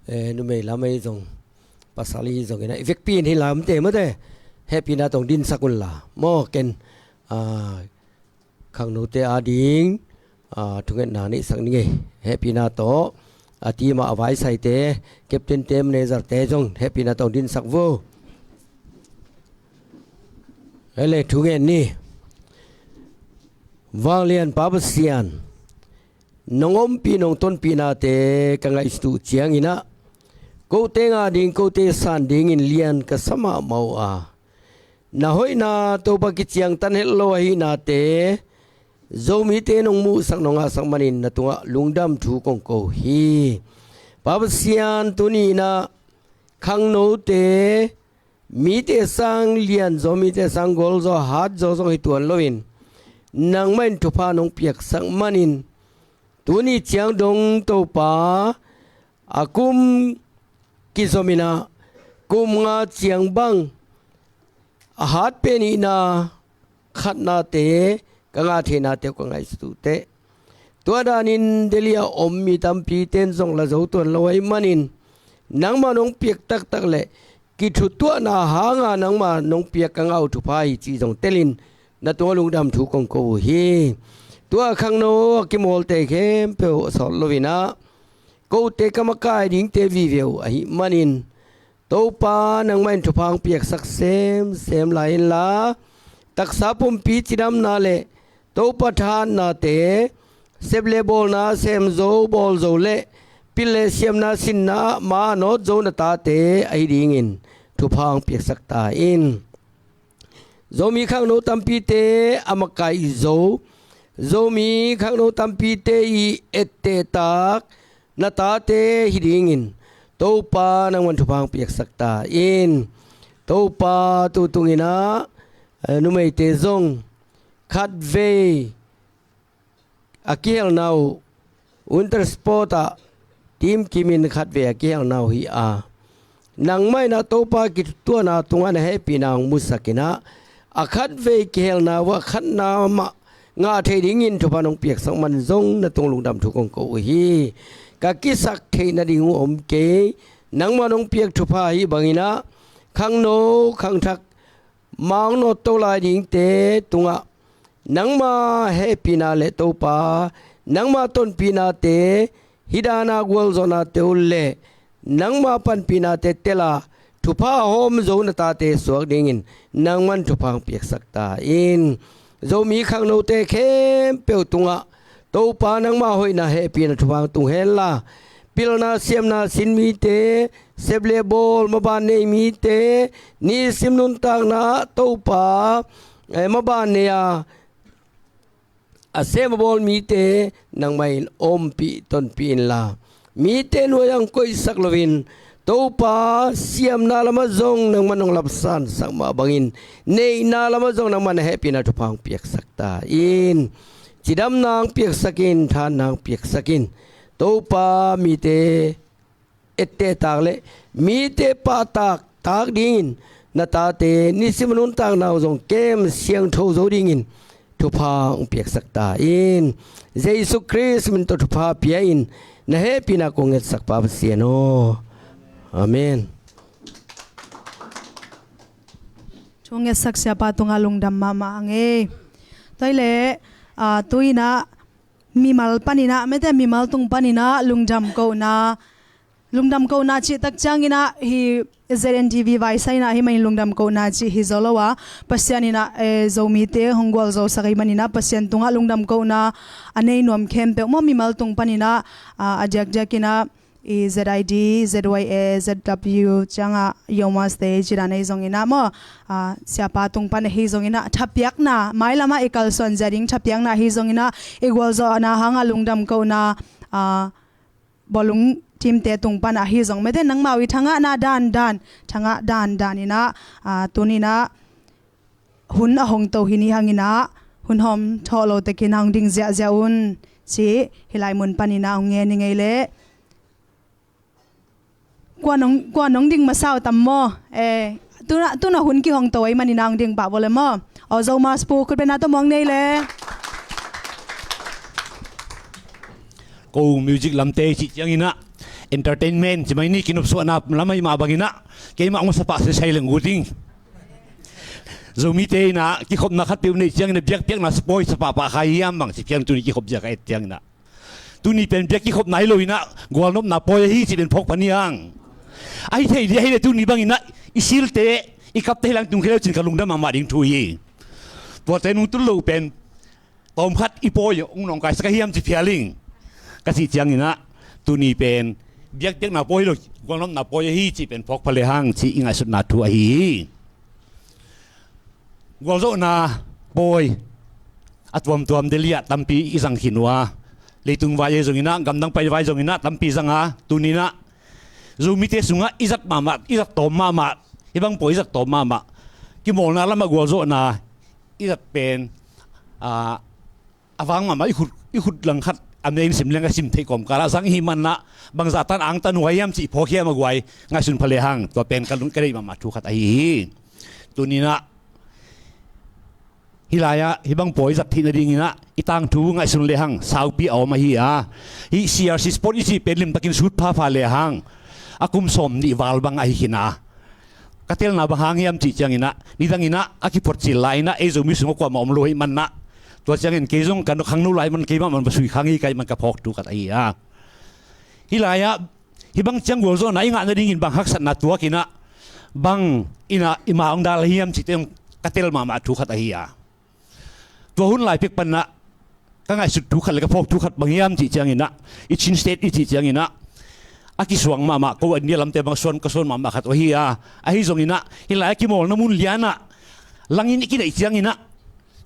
eh, numei lam ei zong, pasal ei zong ina, i vekpi in hi lamte mate, hehpihna tawh hong dinsak unla. Maw ken, ah, khangnote ading, ah, thungetna neihsak ning ei, hehpihna tawh, a team a vaisaite, captain te, manager te zong, hehpihna tawh hong dinsak vo. Ei le thungen ni. Vanglian Pa Pasian, nong ompih nong tonpihnate ka ngaihsut uh ciangin ah, kote ngah ding, kote san dingin lian ka sa mahmah uh a, na hoihna Topa kiciangtan het lo ahihnate Zomite nong muhsak nong ngahsak manin na tungah lungdam thu kong ko hi. Pa Pasian, tuni in ah khangnote, mite sang lianzaw, mite sang gualzaw, hatzaw zong hi tuan loin, nangmah in thupha nong piaksak manin, tuni ciang dong Topa, a kum kizom in ah, kum nga ciang bang a hat pen ihna khatnate, ka ngah theihnate uh ka ngaihsut uh teh. Tua danin Delhi a om mi tampite in zong la zo tuan lo ahih manin, nangmah nong piak taktak le kithutuahna hanga nangmah nong piak ka ngah uh thupha hi cih zong telin, na tungah lungdam thu kong ko uh hi. Tua khangno a kimawlte khempeuh a sawt loin ah, kote ka makai dingte vive uh ahih manin, Topa, nangmah in thupha hong piaksak semsem lai inla, taksa pumpi cidamna le Topa thahatnate, sep le bawlna, sem zo, bawl zo le pil le siamna, sinna ah ma a nawt zo na tate ahi dingin thupha hong piaksak ta in. Zomi khangno tampite a makai zo, Zomi khangno tampite i ettehtak na tate hi dingin Topa, nangmah in thupha hong piaksak ta in. Topa, tutung in ah, eh, numeite zong khatvei a kihelna uh, winter sport ah team kimin khatvei a kihelna uh hi a, nangmah in ah Topa, kithutuahna tungah na hehpihna hong musak in ah, a khatvei kihelna uh a khatna mah ngah thei dingin thupha nong piaksak man zong na tung lungdam thu kong ko uh hi. Ka kisak theih nading uh om kei, nangmah nong piak thupha ahi bangin ah, khangno khangthak ma hong nawtto lai dingte tungah nangma hehpihna le Topa, nangma tonpihnate, hih dana gualzawhnate uh le nangma panpihnate tel a, thupha a hawm zo na tate suak dingin nangmah in thupha hong piaksak ta in. Zomi khangnote khempeuh tungah Topa, nangma hoihna, hehpihna thupha hong tung henla, pilna siamna sin mite, sep le bawl maban nei mite, nisim nuntakna ah Topa, eh, maban nei a, a sem a bawl mite nangmah in ompih tonpih inla, mite nuai-ah hong koihsak loin, Topa, siamna lamah zong nangmah in hong lapsansak mah bangin, neihna lamah zong nangmah in na hehpihna thupha hong piaksak ta in. Cidamna hong piaksak in, thahatna hong piaksak in. Topa, mite ettehtak le mite pahtaktak dingin na tate nisim a nuntakna uh zong kem siangtho zo dingin thupha hong piaksak ta in. Jesu Khrist min tawh thupha pia-in na hehpihna kong ngetsak, Pa Pasian aw. Amen. Thu ngetsak siapa tungah lungdam mahmah ing ei. Tua hi leh, ah, tu-in ah mimal panin ah, mite mimal tung panin ah lungdam kohna, lungdam kohna cih tak ciangin ah, hih Z N T V vaisa in ah hih manin lungdam kohna cih hi zo lo a, Pasian in ah, eh, Zomite hong gualzosak ahih manin ah, Pasian tungah lungdam kohna a nei nuam khempeuh maw, mimal tung panin ah, ah, a diakdiakin ah, i Z I D, Z Y A, Z W ciangah Yomas te ci dan ahi zongin ah maw, ah, siapa tung pan ahi zongin ah, thapiakna, mailam ah i kalsuan zia ding thapiakna ahi zongin ah, i gualzawhna hangah lungdam kohna, ah, bawlung team te tung pan ahi zong, mite nangmau i thangahna dandan, thangah dandan in ah, ah, tuni-in ah hun a hong to hi ni hangin ah, hun hawm thawh lo takin hong ding ziahziah un ci, hih lai mun panin ah hong ngen ing ei leh. Kua nong, kua nong ding masa uh tam maw? Eh, tu-in ah, tu-in ah hun kihong to ahih manin ah hong ding pah vawleh maw. Aw, Zomas pu, khutbetna tawh muang nei leh. Ko music lamte cih cianginah entertainment ci mai ni, kinopsuahna lam ahi mah banginah keimah hong masa pah sesai leng uh ding. Zomite inah kikhopna khat peuh neih cianginah biakpiakna pawi sa pahpah kha hiam bang ci pian tuni kikhop ziak a et cianginah. Tuni pen biak kikhopna hi lo inah gualnopna pawi ahi cih pen phawk pan hi hang. Ahi thei dih ahi le tuni banginah i silte i kapte hi lang tung khia lo cin ka lungdam mahmah ding thu hi. Tuate nungtun lo pen tawmkhat i pawi hong nawngkaisak ahi hiam ci phial ing. Ka cih cianginah tuni pen biakpiakna pawi hi lo, gualnopna pawi ahi cih pen phawk pha le hang cih i ngaihsutna thu ahi hi. Gualzawhna pawi a tuamtuam Delhi ah tampi i zang khin uh a, leitung vai ei zonginah, gamdang pai vai zonginah tampi zanga, tuninah Zomite sungah i zat mahmah, i zat tawm mahmah, hih bang pawi i zat tawm mahmah. Kimawlna lamah gualzawhna i zat pen a vang mahmah, i khut, i khut langkhat a mei in sim leng a sim theih kawmkalah zang i hih manah bangzah tan angtan uh a hiam cih phawk hiam a guai ngaihsun pha le hang, tua pen ka lung ka deih mahmah thu khat ahi hi. Tuninah hih lai-ah hih bang pawi zat theih nadinginah i tangthu ngaihsun le hang saupi a om ahi a, hih C R C sport i cih pen limtakin sut phapha le hang a kum sawm nih val bang ahi khin a, ka telna bang hang hiam cih cianginah nidanginah a kiphot cil lai-inah ei Zomi sungah kuamah om lo ahi manah, tua ciangin kei zong ka khangno lai man keimah man va sui khang hi ka hih man ka phawk thu khat ahi a. Hih lai-ah hih bang ciang gualzawhna i ngah nadingin bang haksatna tuakinah bang inah i ma hong dal ahi hiam cihte hong ka tel mahmah thu khat ahi a. Tua hun lai pek panah ka ngaihsut thu khat le ka phawk thu khat bang hiam cih cianginah, i Chin State i cih cianginah a kisuang mahmah ko India lamte bang suan ka suan mahmah khat uh ahi a. Ahi zonginah hih lai a kimawlna mun lianah langin i kideih cianginah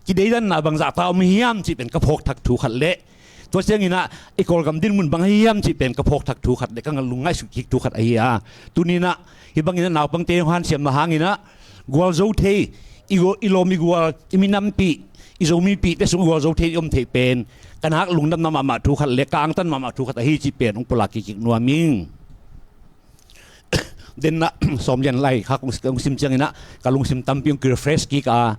kideidanna bangzah ta om hiam cih pen ka phawk thak thu khat le tua cianginah i Kawlgam dinmun bang ahi hiam cih pen ka phawk thak thu khat le ka ngal lung ngaihsut kik thu khat ahi a. Tuninah hih banginah naupangte hong hanciamna hanginah gualzo thei, i lawm i gual, i minampih, i Zomipihte sung gualzo thei i om theih pen ka nak lungdamna mahmah thu khat le ka angtan mahmah thu khat ahi cih pen hong pulak kik nuam ing. Denah sawm lian lai kha kong sim cianginah ka lungsim tampi hong ki-refresh kik a,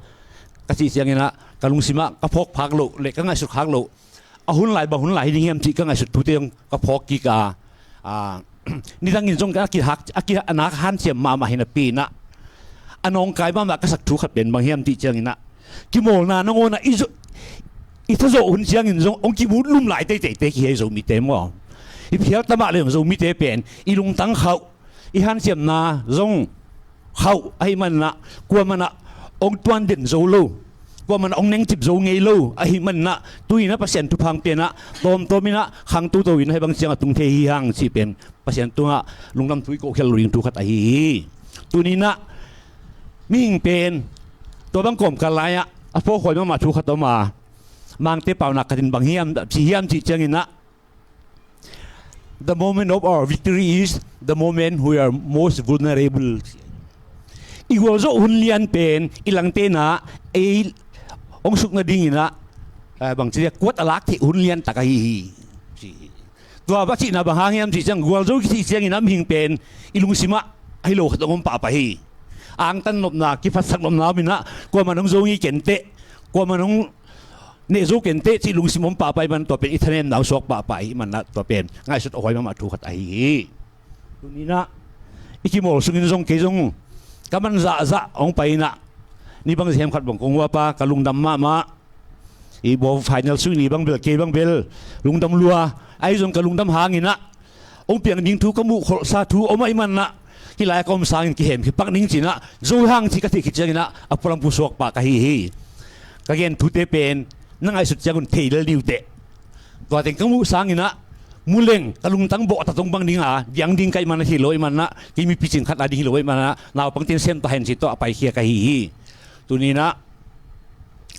ka cih cianginah ka lungsimah ka phawk phak loh le ka ngaihsut khak loh a hun lai bang hun lai hi ding hiam cih ka ngaihsut thute hong ka phawk kik a, nidangin zong a kihak a kinak hanciam mahmah hi napi inah a nawngkai mahmah ka sak thu khat pen bang hiam cih cianginah kimawlna nangawnah i tha zawh hun ciangin zong hong kimu lum lai teiteite kihi a, i Zomite maw? I phial tamah le zong Zomite pen i lungtang khauh, i hanciamna zong khauh ahi manah kuamanah hong tuan den zo lo, kuamanah hong nengcip zo ngei lo ahi manah tuinah Pasian thupha hong pianah tawmtawminah khang toto inah hih bang ciang a tung thei hi hang cih pen Pasian tungah lungdam thu i kohkhial lo ding thu khat ahi hi. Tuninah mihing pen tua bang kawmkal lai-ah a phawkhuai mahmah thu khat om a, Mangte paunak khatin bang hiam, ci hiam cih cianginah, the moment of our victory is the moment we are most vulnerable. I gualzawh hun lian pen i langtenah ei hong suk nadinginah bangci dia kuat a lak theih hun lian tak ahi hi. Tua va cihna bang hang hiam cih ciang gualzo kicih cianginah mihing pen i lungsimah ahi lo khat hong om pahpah hi. Angtan nopna, kiphatsak nopna om inah kuaman hong zo ngei kenteh, kuaman hong neh zo kenteh cih lungsim om pahpah i man tua pen i thanemna hong suak pahpah i manah tua pen ngaihsut a huai mahmah thu khat ahi hi. Tuninah i kimawl sungin zong kei zong ka man zahzah hong pai inah ni bang zihem khat bang kong uapa ka lungdam mahmah. I baw final sung ni bang bel kei bang bel lungdam lua ahi zong ka lungdam hanginah hong piang ding thu ka muh kholhsa thu om ahi manah hih lai-ah ka om sangin kihem kipak ning cinah zo hang ci ka theih khit cianginah a pualam pusuak pah ka hi hi. Ka gen thute pen na ngaihsut ciangun thei lel ni uh teh. Tua teng ka muh sanginah muleng ka lungtang bawh a tatong bang dinga diang ding ka hih manah hi lo ahi manah kei mi picing khat a ding hi lo ahi manah naupang tin sem ta hen ci tawh a paikhia ka hi hi. Tuninah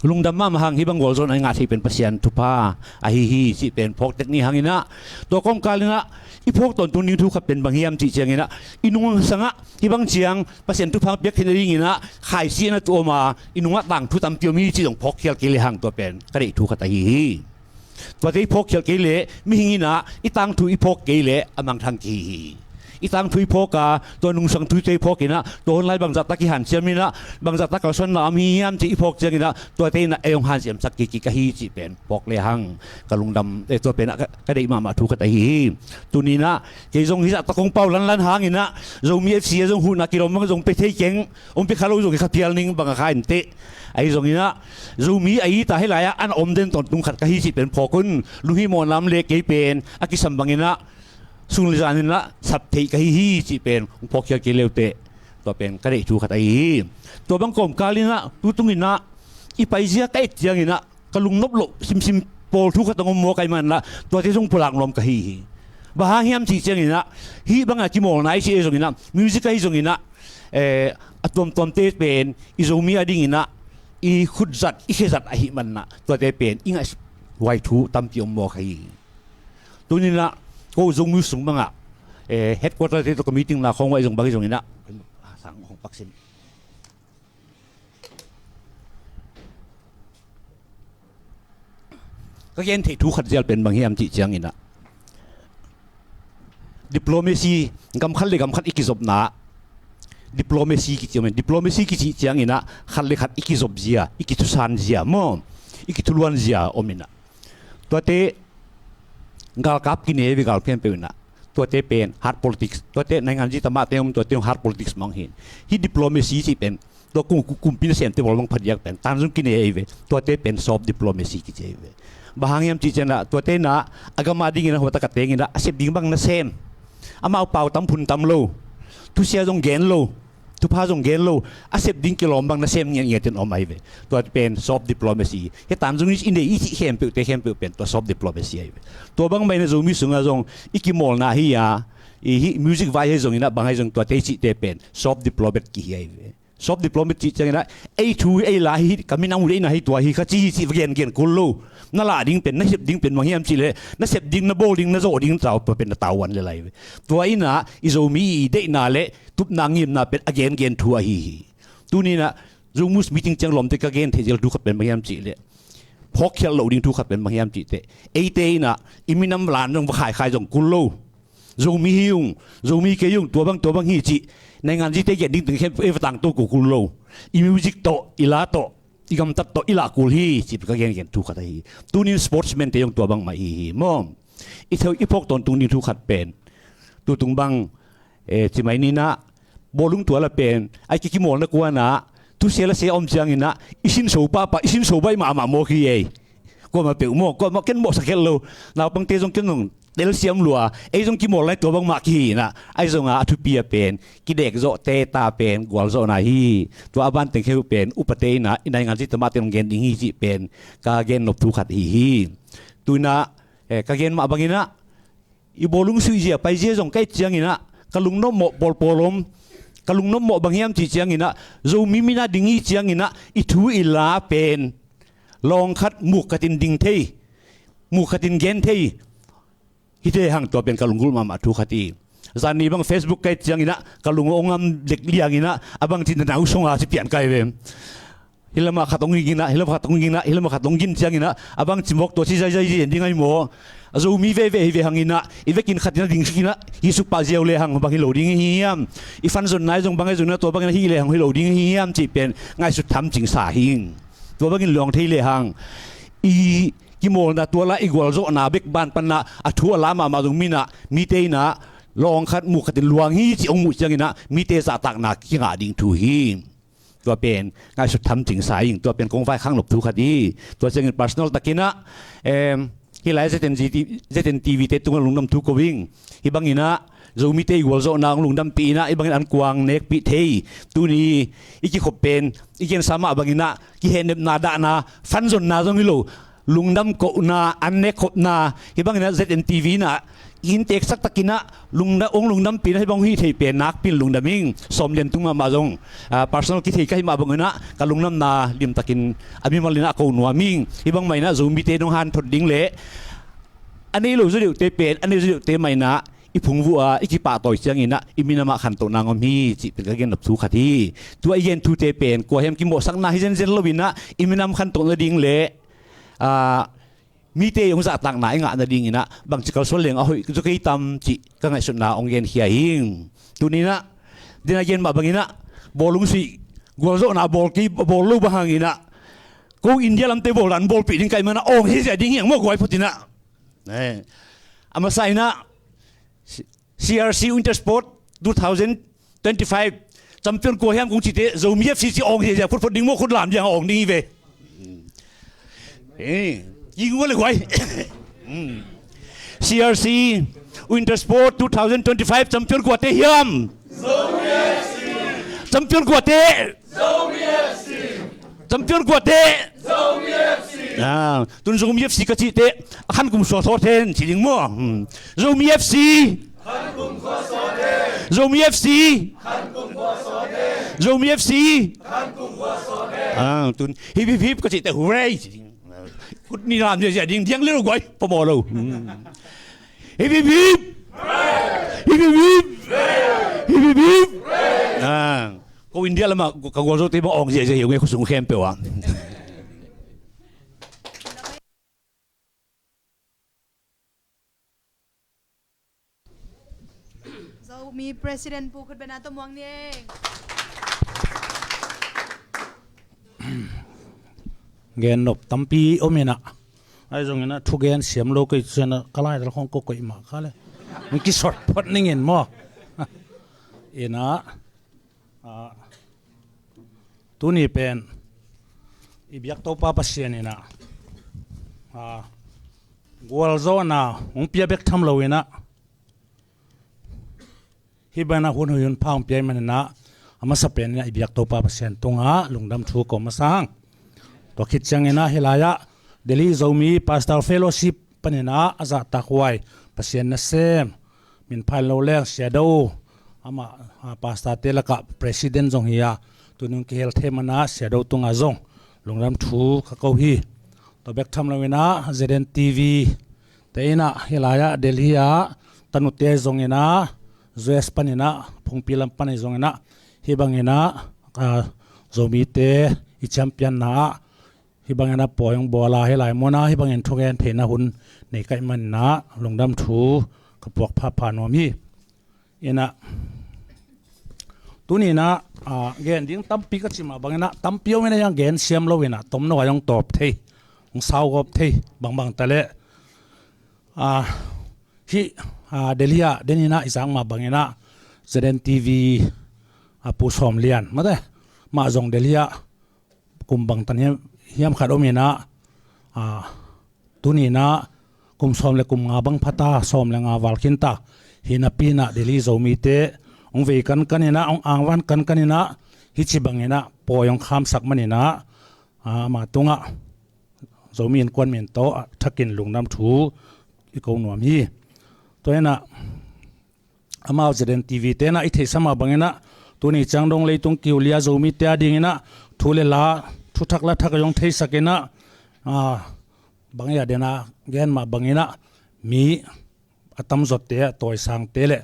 lungdam mahmah hang hih bang gualzawhna i ngah thei pen Pasian thupha ahi hi cih pen phawk tek ni hanginah tua kawmkalinah i phawk tawntung ding thu khat pen bang hiam cih cianginah i nungsangah hih bang ciang Pasian thupha piak theihna dinginah khaisi a na tuh om a i nungah tangthu tampi om hi cih zong phawkkhial kei le hang tua pen ka deih thu khat ahi hi. Tuate i phawkkhial kei leh mihing inah i tangthu i phawk kei leh a mangthang kihi hi. i tangthu i phawk a, tua nungsang thu i phawk inah, tua hun lai bangzahtak i hanciam inah, bangzahtak kalsuanna om hi hiam cih i phawk ciang inah, tuate inah ei hong hanciamsak kik kik ahi cih pen phawk lehang ka lungdam, eh, tua pen ah ka, ka deih mahmah thu khat ahi hi. Tuni inah kei zong hih zahtak kong pau lanlan hang inah, Zomi F C a zong huhna kilawm bang zong pia thei keng, hong pia kha lo zong kei kha phial ning bang a kha inteh. Ahi zong inah Zomi a it a hih lai-ah an om den tawntung khat ka hi cih pen phawk un. Lunghimawh nam le kei pen a kisam bang inah sun le zan inah sap theih ka hi hi cih pen hong phawkkhial kei leuteh, tua pen ka deih thu khat ahi hi. Tua bang kawmkal inah tutung inah i paizia ka et ciang inah ka lungnop loh simsim pawl thu khat hong om maw ka hih man inah, tuate zong pulak nuam ka hi hi. Bang hang hiam cih ciang inah, hih bang a kimawlna i cih ahi zong inah, music ahi zong inah, eh, a tuamtuamte pen i Zomi a ding inah i khutzat i khezat ahih man inah, tuate pen i ngaihhuai thu tampi om maw ka hi hi. Tuni inah ko Zomi sung bangah, eh, headquarter te tawh ka meeting na khawng uh ahi zong bang ahi zong inah, sang hong paksin. Ka gen theih thu khat zial pen bang hiam cih ciang inah, diplomacy, gam khat le gam khat i kizopna, diplomacy kici om in, diplomacy kici ciang inah khat le khat i kizop zia, i kithusan zia maw, i kithuluan zia om inah, tuate galkap kine ve, gal khempeuh inah, tuate pen hard politics, tuate naingan zi tamah te om, tuate hard politics mah hi in. Hih diplomacy cih pen tua kum, kum, kumpi nasemte bawl bang phadiak pen tan zong kine ahi ve, tuate pen soft diplomacy kici ahi ve. Bang hang hiam cih ciang inah, tuate inah a gam a ding inah, hua tak a teng inah a sep ding bang nasem, amau pau tam phun tam lo, thusia zong gen lo, thupha zong gen lo, a sep ding kilawm bang nasem ngiatngiat in om ahi ve. Tua pen soft diplomacy. Hih tan zong i nei i cih khempeuhte khempeuh pen tua soft diplomacy ahi ve. Tua bang mah inah Zomi sungah zong i kimawlna hi a, i hih music vai ahi zong inah, bang ahi zong, tuate i cihte pen soft diplomat kihi ahi ve. Soft diplomat cih ciang inah, ei thu ei la hi, ka minam uh deihna hi, tua hi kha ci hi cih va gengen kul lo. Na lah ding pen, na sep ding pen bang hiam cih leh, na sep ding, na bawl ding, na zawh ding, tau, tua pen na tavuan le lai ve. Tua inah i Zomi i deihna le tupna ngimna pen a gengen thu ahi hi. Tuni inah Zomus meeting ciang lawmte ka gen theih zial thu khat pen bang hiam cih leh, phawkkhialh loh ding thu khat pen bang hiam cih teh, eite inah i minam lan zong va khaikhai zong kul lo. Zomi hi ung, Zomi kei ung, tua bang tua bang hi cih naingan zite gen ding teng khempeuh ei va tangto kul lo. I music tawh, i la tawh, i gamtat tawh i lah kul hi cih pen ka gengen thu khat ahi hi. Tuni in sportsman te zong tua bang mah hi hi maw. I theu i phawk tawntung ding thu khat pen, tutung bang, eh, ci mai ni inah, bawlung tua la pen, ai ki, kimawlna kuanah thusia la sia om ciang inah i sinso pahpah, i sinso baih mahmah maw ki ei. Kuamah peuh maw, kuamah ken mawhsak khelh lo. Naupangte zong ken zong telsiam lua, ei zong kimawl lai tua bangmah kihi inah, ahi zongah a thupi a pen kidek zawhte ta pen gualzawhna hi. Tua a ban teng khempeuh pen upate inah i naingan zi tamah teng gen ding hi cih pen ka gen nop thu khat hi hi. Tu inah, eh, ka gen mah bang inah, i bawlung suihzia paizia zong ka et ciang inah ka lungnopmawh pawlpawl om. Ka lungnopmawh bang hiam cih ciang inah, Zomi min a ding i ciang inah i thu i la pen lawng khat muk khat in ding thei, muk khat in gen thei hi thei hang, tua pen ka lunggulh mahmah thu khat hi. Zan ni bang Facebook ka et ciang inah ka lung hong ngam dek liang inah, a bang cin na nau song a si pian kai ve. Hi lamah khat hong ging inah, hi lamah khat hong ging inah, hi lamah khat hong gin ciang inah, a bang cimawk tua ci zaizai zi en ding ahi maw. A Zomi veve hi ve hang inah, i vekin khat inah ding suk inah, hi suk pah ziau le hang bang hi lo ding hi hiam. I fan zonna ahi zong bang ahi zong inah, tua bang inah hi le hang hi lo ding hi hiam cih pen ngaihsut tham cingsa hi ing. Tua bangin luang thei le hang, i kimawlna tua la i gualzawhna bek ban pan inah a thu a la mahmah zong mi inah, mite inah lawng khat muk khat in luang hi cih hong muh ciang inah mite zahtakna kingah ding thu hi. Tua pen ngaihsut tham cingsa ing, tua pen kong vaikhak nop thu khat hi. Tua ciangin personal tak inah, em, hih lai Z N G T, Z N T V te tungah lungdam thu ko ing. Hih bang inah Zomite i gualzawhna hong lungdampih inah hih bangin an kuang nekpih thei, tuni i kikhop pen i gensa mah bang inah kihehnepna dahna, fan zonna zong hi lo, lungdam kohna, an nekkhopna, hih bang inah Z N T V inah i innteksak tak inah lungda-, hong lungdampih inah hih bang hong hih thei pen nakpi in lungdam ing. Sawm lian tung mahmah zong, ah, personal kithei ka hih mah bang inah ka lungdamna limtakin a mimal inah a ko nuam ing. Hih bang mah inah Zomite nong hanthot ding le a nei lo zaw deuhte pen a nei zaw deuhte mah inah i phungvuh a i kipahtawi ciang inah i minam ah khantohna hong om hi cih pen ka gen nop thu khat hi. Tua i gen thute pen kua hiam kimawhsakna hi zenzen lo inah i minam khantoh nading le, ah, mite hong zahtakna i ngah nadingin ah bangci kalsuan leng a hoih zaw kei tam cih ka ngaihsutna hong genkhia hi. Tuni-in ah, den a gen mah bangin ah, bawlung sih, gualzawhna bawl kei, bawl lo bang hangin ah, ko India lamte bawl dan bawlpih ding ka hih manin ah awng hi ziah ding hi hang maw guai, phutin ah. Eh, a masa in ah, C R C Winter Sport two thousand twenty-five champion kua hiam kong cite, Zomi F C ci awng hi ziah phutphut ding maw, khut lam ding hang, awng ding hi ve. Eh, ing ua le guai. Hmm. C R C Winter Sport two thousand twenty-five champion kuate hiam? Zomi F C. Champion kuate? Zomi F C. Champion kuate? Zomi F C. Ah, tun Zomi F C ka cihte a khan kum suak sawt hen ci ding maw? Hmm. Zomi F C. Khan kum khua sawt hen. Zomi F C. Khan kum khua sawt hen. Zomi F C. Khan kum khua sawt hen. Ah, tun hip hip hip ka cihte hooray ci ding. Khut nih lam ziahziah ding, diang lel guai, phamawh lo. Hmm. Hip hip hip. Hip hip hip. Hip hip hip. Ah, ko India lamah ka gualzote bang awng ziahziah hi ung ei, khuasung khempeuh ah. Zomi President Pu Khut Bena tawh muang ni ei. Gen nop tampi om in ah, ahi zongin ah thugen siam lo kei ciangin ah ka laidal khawng ko koih mah kha le, hong kisawt phot ning in maw. In ah, ah, tuni pen i biak Topa Pasian in ah, ah, gualzawhna hong pia bek tham lo in ah, hih bangin ah hun hoih hun pha hong pia ahih manin ah, a masa pen in ah i biak Topa Pasian tungah lungdam thu ko masa hang. Tua khit ciangin ah hih lai-ah Delhi Zomi Pastor Fellowship panin ah a zahtak huai, Pasian nasem, min pha lo leng Sia Do, amah, ah, pastorte lakah president zong hi a, tuni hong kihel thei manin ah Sia Do tungah zong lungdam thu ka ko hi. Tua bek tham lo in ah Z N T V te in ah hih lai-ah Delhi ah tanute zong in ah, U S panin ah, phungpi lam pan ahi zongin ah, hih bangin ah, ah, Zomite i champion-na ah, hih bangin ah pawi hong bawl a, hih lai mun ah hih bangin thugen theihna hun nei ka hih manin ah lungdam thu ka puak phapha nuam hi. In ah, tuni in ah, ah, gen ding tampi ka cih mah bangin ah tampi om in ah, hiang gen siam lo in ah tomno ah hong tawp thei, hong sau gawp thei bangbang ta leh, ah, hih, ah, Delhi ah den in ah i zak mah bangin ah Z N T V, ah, Pu Sawm Lian mate, mah zong Delhi ah kum bangtan hiam, hiam khat om in ah, ah, tuni in ah kum sawm le kum nga bang pha ta, sawm le nga val khin ta hi napi in ah Delhi Zomite hong vei kankan in ah, hong angvan kankan in ah, hih ci bangin ah pawi hong khamsak manin ah, ah, amah tungah Zomi Innkuan min tawh a thakin lungdam thu i ko nuam hi. Tua in ah, amau Z N T V te in ah i theihsa mah bangin ah, tuni ciang dong leitung kiulia Zomite a dingin ah thu le la, thuthak la thak zong theisak in ah, ah, bang hiam, den a gen mah bangin ah mi a tamzawte, a tawisangte le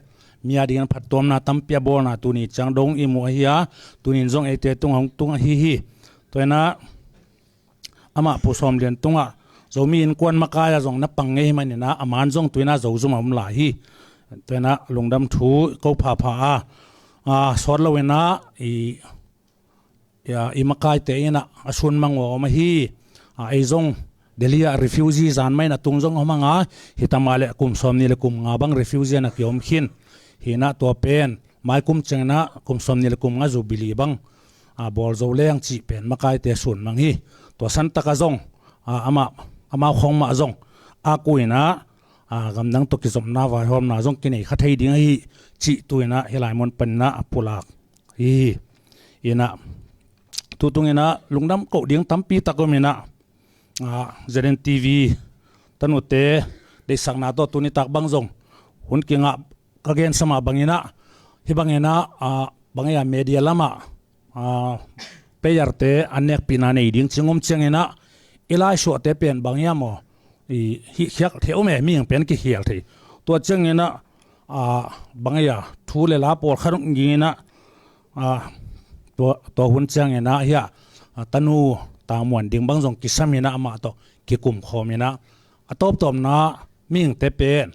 mi a dingin phattuamna tampi a bawlna tuni ciang dong i muh ahi a, tuni in zong eite tungah hong tung ahi hi. Tua in ah, amah Pu Sawm Lian tungah Zomi Innkuan makai ah zong na pang ngei ahih manin ah, a man zong tu in ah Zozum ah om lai hi. Tua in ah lungdam thu ko phapha a, ah, sawt lo in ah i, i, i makaite in ah a sun mang uh a om ahi. Ah, ei zong Delhi ah refugee zan mah in a tung zong om hang a, hi ta mah leh kum sawmnih le kum nga bang refugee ah na kiom khin. Hi in ah tua pen mai kum ciangin ah kum sawmnih le kum nga Jubilee bang, ah, bawl zo leng cih pen makaite sun mang hi. Tua san takah zong, ah, amah, amau khawng mah zong a ku in ah, ah, gamdang tawh kizopna vaihawmna zong kinei kha thei ding ahi cih tu in ah hih lai mun panin ah a pulak hi. In ah, tu tung in ah lungdam koh ding tampi tak om in ah, ah, Z N T V tanute deihsakna tawh tuni tak bang zong hun kingah ka gensa mah bangin ah, hih bangin ah, ah, bang hiam, media lamah, ah, player-te an nekpihna nei ding cih om ciangin ah, i laisuahte pen bang hiam aw, i hih khial thei om e, mihing pen kikhial thei. Tua ciangin ah, ah, bang hiam, thu le la pawlkhat hong ging in ah, ah, tua, tua hun ciangin ah hiah, ah, tanu Tang Muan Ding bang zong kisam in ah amah tawh kikum khawm in ah, a tawptawpna mihingte pen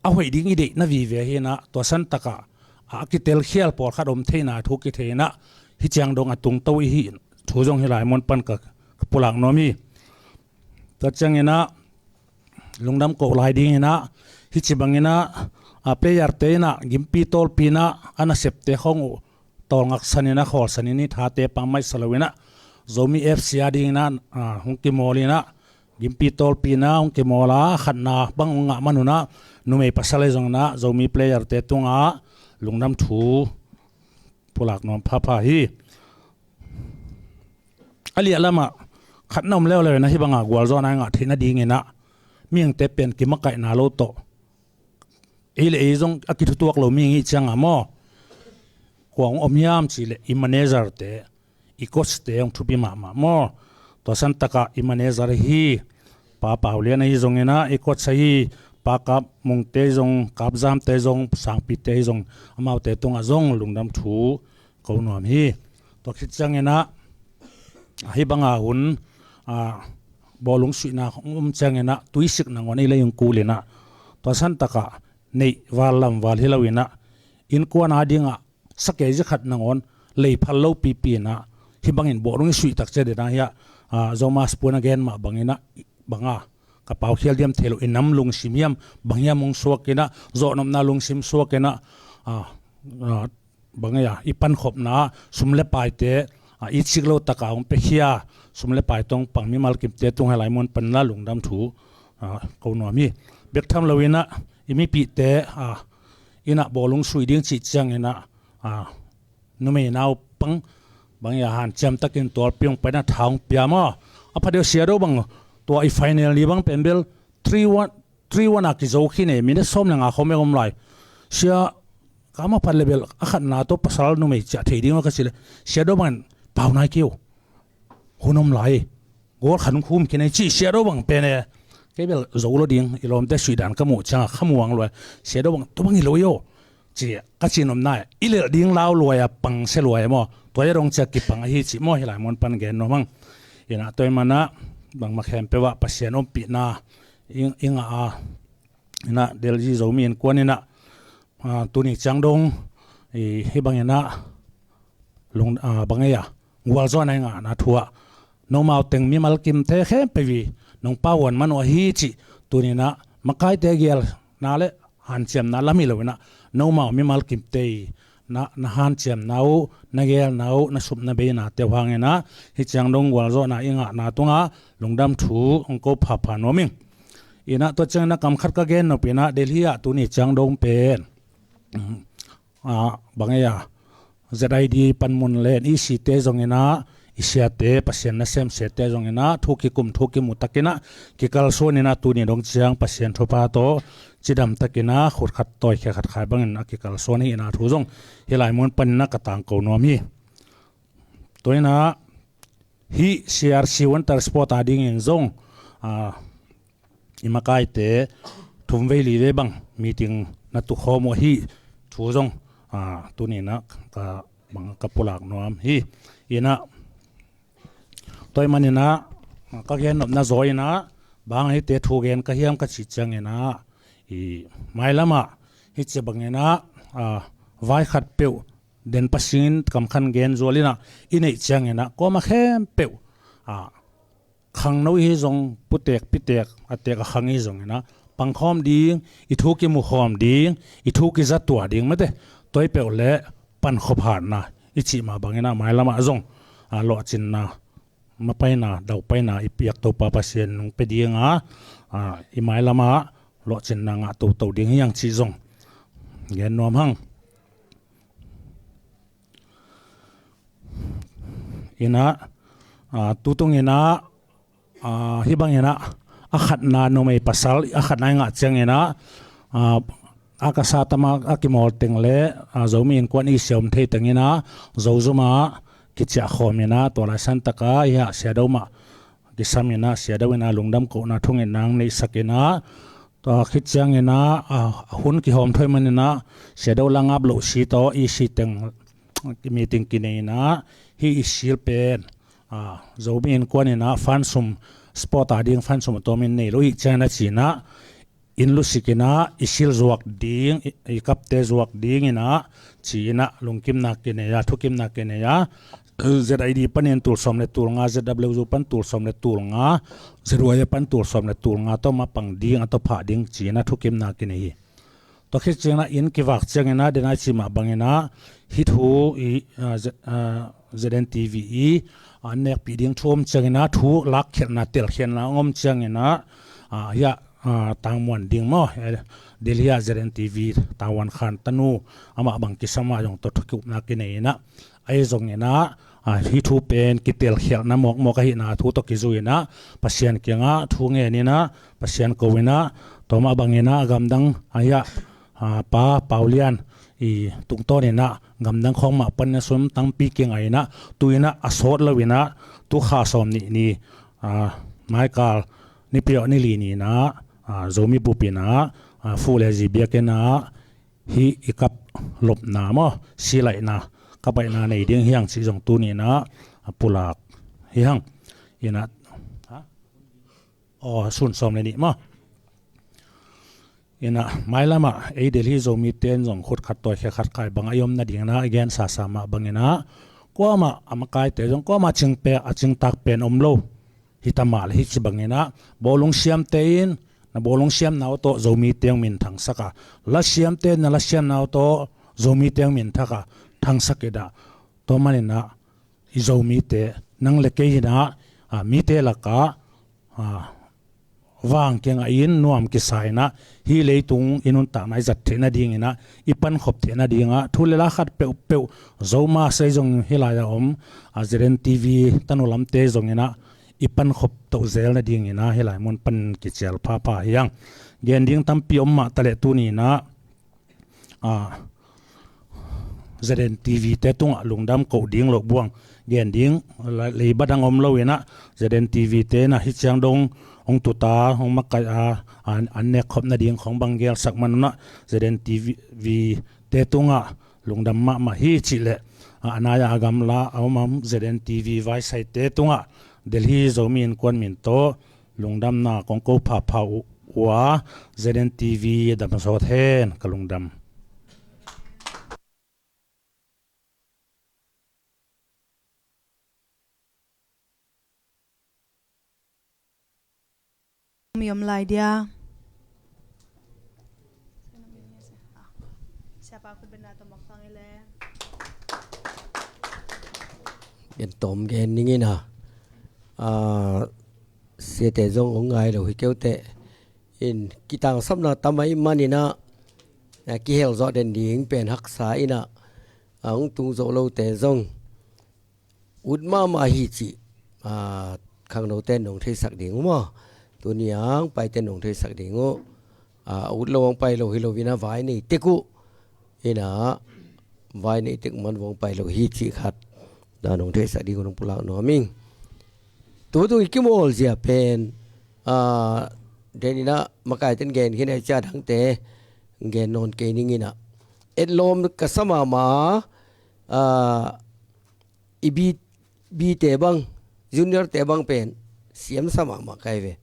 a hoih ding i deihna vive hi inah, tua santakah a kitelkhial pawlkhat om theihna thu kithei inah, hih ciang dong a tungto i hi thu zong hih lai mun pan ka, ka pulak nuam hi. Tua ciang inah lungdam koh lai ding inah, hih ci bang inah, a, player te inah gimpi tawlpi inah a nasepte khawng uh tawlngaksan inah khawlsan in i thate pammaih sa lo inah, Zomi F C a ding inah, a, hong kimawl inah, gimpi tawlpi inah hong kimawl a, khatna bang hong ngah man un ah, numei pasal ahi zong inah Zomi player te tungah lungdam thu pulak nuam phapha hi. A liah lamah khatna om leuleu inah, hih bangah gualzawhna i ngah theihna ding inah mihingte pen kimakaihna lo tawh, ei le ei zong a kithutuak lo mihing i hih ciangah maw, kua hong om hiam cih leh i manager te, i coach te hong thupi mahmah maw. Tua santakah i manager hi Pa Pau Lian ahi zong inah, i coach ahi Pa Kap Mung te zong, Kap Zam te zong, Sangpi te ahi zong, amaute tungah zong lungdam thu ko nuam hi. Tua khit ciang inah, a, hih banga hun, a, bawlung suihna hong om ciang inah tuisik nangawn ei lei hong kul inah, tua santakah neih val lam val hi lo inah, innkuan a dingah sakei zia khat nangawn lei phal lo pipi inah, hih bangin bawlung i suih tak ciang inah hiah, a, Zomas Puan a gen mah bang inah, banga ka paukhial diam thei lo, i nam lungsim hiam bang hiam hong suak inah, zawhnopna lungsim suak inah, a, a, bang ei a, i pankhopna sum le paite, a, i cik lo taka hong piakhia sum le pai tawh hong pang mimal kimte tung hih lai mun pan inah lungdam thu, a, ko nuam hi. Bek tham lo inah i mipihte, a, inah bawlung suih ding cih ciang inah, a, numei naupang bang ei a, hanciam takin tualpi hong pai inah tha hong pia maw. A pha deuh Sia Do bang, tua i final ni bang pen bel three one, three one a kizo khin e, minute sawm le nga khawng bek om lai. Sia, ka ma phat le bel a khatna tawh pasal numei ciah thei ding aw ka cih leh, Sia Do bangin pau nai kei o, hun om lai, goal khat hong khum khin ei ci Sia Do bang pen e. Kei bel zo lo ding, i lawmte suih dan ka muh ciangah khamuang lua. Sia Do bang, tua bang hi lo ei aw ci ka cih nopna, i lelh ding lau lua a, pangsia lua a maw. Tua a dong ciah kipang ahi cih maw, hih lai mun pan gen nuam hang. Inah tua ahih manah bangmah khempeuh ah Pasian ompihna i, i ngah a, inah Delhi Zomi Innkuan inah, a, tuni ciang dong i, hih bang inah lung, a, bang ei a, gualzawhna i ngahna thu ah nomau teng mimal kimte khempeuh i nong pauhuan man uh ahi cih tuni inah makaite gelna le hanciamna lam hi lo inah, nomau mimal kimte i na, na hanciamna uh, na gelna uh, na sup na beinate uh hang inah hih ciang dong gualzawhna i ngahna tungah lungdam thu hong ko phapha nuam ing. Inah tua ciang inah kam khat ka gen nop inah, Delhi ah tuni ciang dong pen, a, bang ei a, Z I D panmun le E C te zong inah, i siate, Pasian nasem siate zong inah thu kikum thu kimu tak inah kikalsuan inah, tuni dong ciang Pasian thupha tawh cidam tak inah khut khat tawi khe khat khai bangin a kikalsuan hi inah thu zong hih lai mun pan inah ka tangko nuam hi. Tua inah hih C R C Winter Sport a dingin zong, a, i makaite thum vei li vei bang meeting na tukhawm uh ahi thu zong, a, tuni inah ka, bang, ka pulak nuam hi. Inah tua ahih man inah ka gen nopna zaw inah, bang hite thu gen ka hiam ka cih ciang inah, i mailamah hih ci bang inah, a, vai khat peuh den pasingin kam khat gen zual inah i neih ciang inah, kuamah khempeuh, a, khangno hi zong, putek pitek a tek a khang hi zong inah pangkhawm ding, i thu kimukhawm ding, i thu kizatuah ding mate, tua hi peuh le pankhop hatna i cih mah bang inah mailamah zong, a, lawhcinna, mapaina, daupaina i piak Topa Pasian nong pia ding a, a, i mailamah lawhcinna ngah toto ding hi hang cih zong gen nuam hang. Inah, a, tutung inah, a, hih bang inah, a khatna numei pasal a khatna i ngah ciang inah, a, a ka sa tama a kimawl teng le, a, Zomi Innkuan i siam thei teng inah, Zozum ah kiciah khawm inah, tua lai santaka hiah Sia Do mah kisam inah, Sia Do inah lungdam kohna thungetna hong neihsak inah, tua khit ciang inah, a, a hun kihawm thoi man inah, Sia Do langap loh si tawh E C teng meeting kinei inah, hih i sil pen, a, Zomi Innkuan inah fan sum sport a ding fan sum a tawmin nei lo hi ciangin a ci-in ah, inn lusik in ah i sil zuak ding, i, i kapte zuak ding in ah ci-in ah lungkimna kinei a, thukimna kinei a, Z I D panin tul sawm le tul nga, Z W U pan tul sawm le tul nga, Z Y A pan tul sawm le tul nga tawh mapang ding, a tawh phah ding ci-in ah thukimna kinei hi. Tua khit ciangin ah inn kivak ciangin ah, den a i cih mah bangin ah hih thu i, ah, Z-, ah, Z N T V i, ah, an nekpih ding thu om ciangin ah thu lakkhiatna, telkhiatna hong om ciangin ah, ah, hiah, ah, tangmuan ding maw, eh, Delhi ah Z N T V tangmuan khan tanu amah bang kisam ah zong tawh thukimna kinei in ah, ahi zongin ah, ah, hih thu pen kitelkhialhna mawkmawk ahihna thu tawh kizui in ah, Pasian kiangah thu ngen in ah, Pasian ko in ah, tua mah bangin ah gamdang, ah, hiah, ah, Pa Pau Lian i tungtawn in ah gamdang khawng mah panin ah sum tampi kingai in ah, tu in ah a sawt lo in ah, tu kha sawm nih ni, ah, maikal nipi awh ni li ni in ah, ah, Zomi bup in ah, ah, Fu le Zi biakinn ah hih i kap lopna maw, silaihna, kapaihna nei ding hi hang cih zong tuni in ah, ah, pulak hi hang. In ah, ha? Aw, sun sawm le nih maw. In ah, mailam ah ei Delhi Zomite in zong khut khat tawi khe khat khai bang a i om nading in ah i gen sasa mah bangin ah, kuamah a makaite zong kuamah cingpek, a cingtak pen om lo. Hi ta mah leh hih ci bangin ah, bawlung siamte in na bawlung siamna uh tawh Zomite hong minthangsak a, la siamte in na la siamna uh tawh Zomite hong minthak a, thangsak in ah, tua manin ah i Zomite, nang le kei in ah, ah, mite lakah, ah, vang kingah in nuam kisa in ah, hih leitung i nuntakna i zat theih nadingin ah, i pankhop theih nadingah thu le la khat peuhpeuh, Zomah sei zong hih lai-ah om, ah, Z N T V tanu lamte zongin ah i pankhop toh zel nadingin ah hih lai mun pan kicial phapha hi hang. Gen ding tampi om mah taleh tuni in ah, ah, Z N T V te tungah lungdam koh ding loh buang gen ding la-, leiba dang om lo in ah, Z N T V te in ah hih ciang dong hong tuta, hong makaih a, an, an nekkhop nading khawng bang gelsak man un ah, Z N T V te tungah lungdam mahmah hi cih leh, ah, a nai-a a gamla a om a om Z N T V vaisaite tungah Delhi Zomi Innkuan min tawh lungdamna kong ko phapha uh a, Z N T V dam sawt hen, ka lungdam. Mi om lai dia. Siapa aku benar tombak tang ile. Gen tom gen ning in a. Ah, siate zong hong ngai lo hi keu teh. In kitangsapna tam ahih manin a, a kihel zawh den ding pen haksa in a, a hong tung zo lote zong ut mahmah hi cih, a, khangnote in nong theisak ding uh maw? Tuni a hong paite in nong theisak ding uh. A, ut lo hong pai lo hi lo in a vai nei tek uh. In a vai nei tek man hong pai lo hi cih khat. Na nong theisak ding uh nong pulak nuam ing. Tu tung i kimawl zia pen, a, den in a makaite in gen khin a, cia dangte gen nawn kei ning in a. Etlawm ka sa mahmah, a, i bi, bite bang, junior te bang pen siamsa mahmah ka hi ve.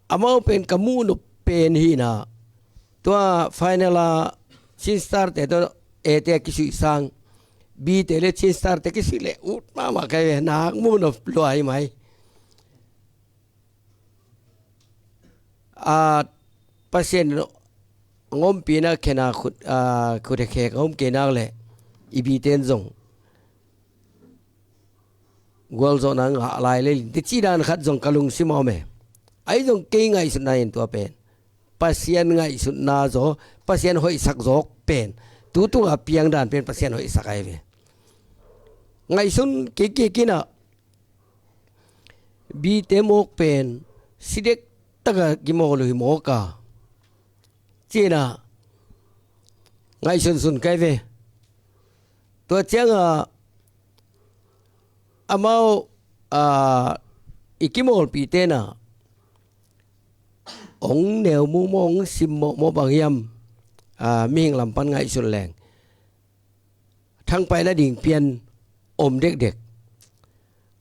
Amau pen ka muh nop pen hi in a, tua final a Chin Star te tawh A te a kisuih sang, bite le Chin Star te kisuih leh ut mahmah ka hi ve, nak muh nop lua hi mai. A, Pasian in a ompihna khen a khut, a, khut he khek a om kei nak leh i bite in zong gualzawhna ngah lai lel in teci dan khat zong ka lungsim a om e. Ahi zong kei ngaihsutna in tua pen Pasian ngaihsutna zaw, Pasian hoihsak zawk pen, tu tunga piang dan pen Pasian hoihsak ahi ve. Ngaihsun kei kik in a, bite mawk pen si dektak a kimawl uh hi mawk a, ci in a ngaihsunsun ka hi ve. Tua ciang a, amau, a, i kimawlpihte in a hong neu muh maw, hong sim mawh maw bang hiam, a, mihing lam pan ngaihsun leng thangpaihna ding pian om dekdek.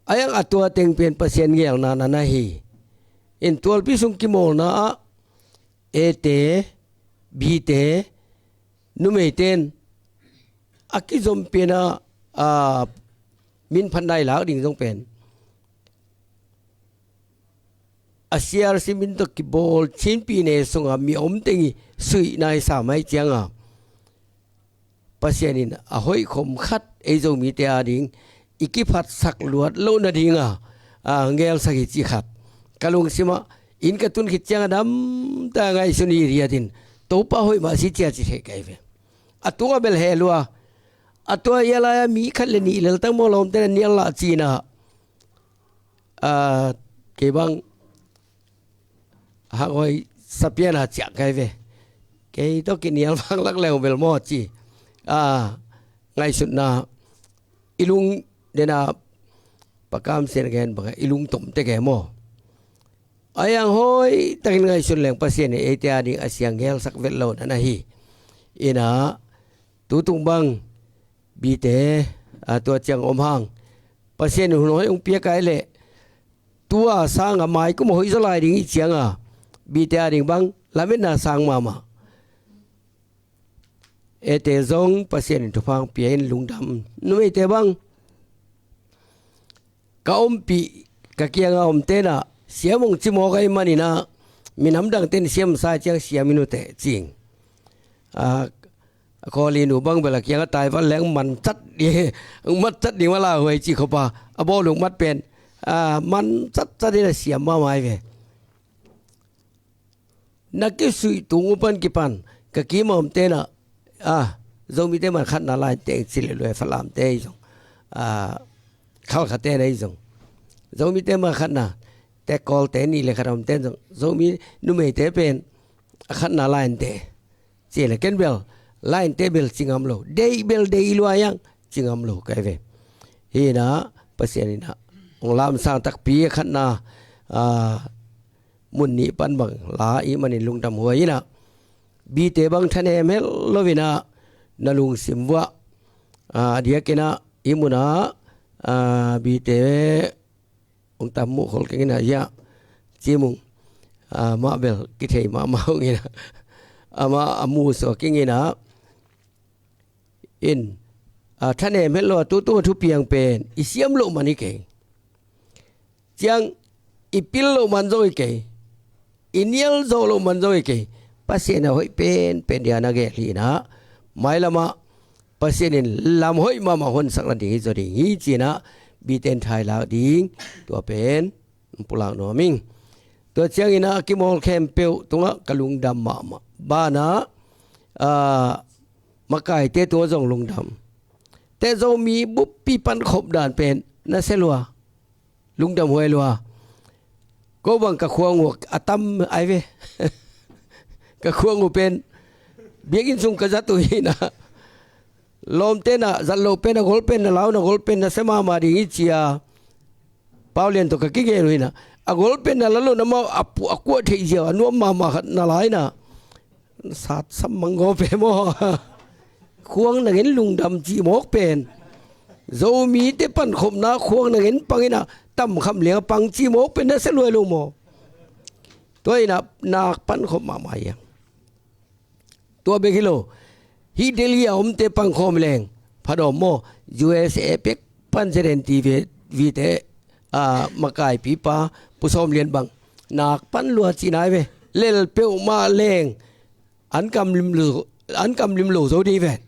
A iang a tua teng pen Pasian ngelna na na hi. In tualpi sung kimawlna ah A te, B te, numeite in a kizom pen a, a, min phat nai lak ding zong pen a C R C min tawh kibawl Chin pyine sunga mi om teng i suihna i sa mai cianga Pasian in a hoih khom khat ei Zomite a ding i kiphatsak luat loh nadinga a ngelsak hi ci khat ka lungsimah in ka tun khit cianga damta ngaihsun hi riatin Topa hoih mah si cia ci thei kai ve. A tunga bel heh lua a tua ia lai-a mi khat le nih leltang maw lawmte na nial lah cina a, kei bang hangoi sapiana ciah kai ve. Kei tawh kinial vanglak leu bel maw ci a, ngaihsutna i lung dena pakam sen gen banga i lung tomte ke maw. A iang hoi takin ngaihsun leng Pasian in eite a ding a siang gelsak vet lo na na hi. Ina tutung bang B te a tua ciang om hang Pasian in hun hoi ung piakai leh tua sanga mai kum hoi zaw lai ding i cianga B te a ding bang lametna sang mahmah. A te zong Pasian in thupha pia in lungdam. Numeite bang ka ompih ka kianga omtena siam ong cimawk ahi manina minam dangten siam sa ciang siam in ute cing. A, a khawli nu bang bela kianga taivan leng man cat di mat cat ding wala huai ci khopa a bawlung mat pen a, man cat cat dina siam mamai ve. Na kisuih tung upan kipan ka kima omtena a, Zomite man khatna lain teng ci le luai Falamte i zong a, khalkhate na i zong Zomite man khatna te kawlte ni le khat omten zong Zomi numeite pen a khatna lain te ci le ken bel lain te bel cingam lo dei bel dei luai ang cingam lo kai ve. Hina Pasian ina ong lamsang takpi a khatna a, mun nih pan bang la i manin lungdam huai ina B te bang thanem hel lo ina na lungsim vua a, diakina i muna a, B te ong tam muh khol keng ina ia cimung a, mah bel kithei mahmah ong ina ama a mu so keng ina in a, thanem hel lo a tutung a thupiang pen i siam loh man i kei. Ciang i pil loh man zong i kei, i nial zawh loh man zong i kei. Pasian a hoih penpen dia na gel hi ina mailama Pasian in lam hoih mahmah honsak na ding hi zaw ding hi cina B ten thailak ding tua pen pulak nuam ing. Tua ciangina a kimawl khempeuh tungah ka lungdam mahmah bana a, makaite tungah zong lungdam. Te Zomi buppi pankhop dan pen na se lua lungdam huai lua. Ko bang ka khuang uh a tam ai ve. Ka khuang uh pen biakinn sung ka zat uh hina lawmtena zat loh pen a gol pen na lau na gol pen na se mahmah ding i cia. Paulian tawh ka kigen uh hina a gol pen na la loh na mau a kuah theih ziau a nuam mahmah khat na lai na sat sam manggaw pe maw. Khuang na ngen lungdam cih mawk pen Zomite pankhopna khuang na ngen pangina tamkham lianga pang cih mawk pen na se luai lo maw. Tua ina nak pankhop mahmah ia tua bek hi lo. Hih Delhi a omte pangkhawm leng phadawm maw. U S A pek pan zeren T V vite a, makaipipa Pu Sawm Lian bang nak pan lua cih nai ve. Lel peuhmah leng an kam lim lo, an kam lim lo zo ding ven.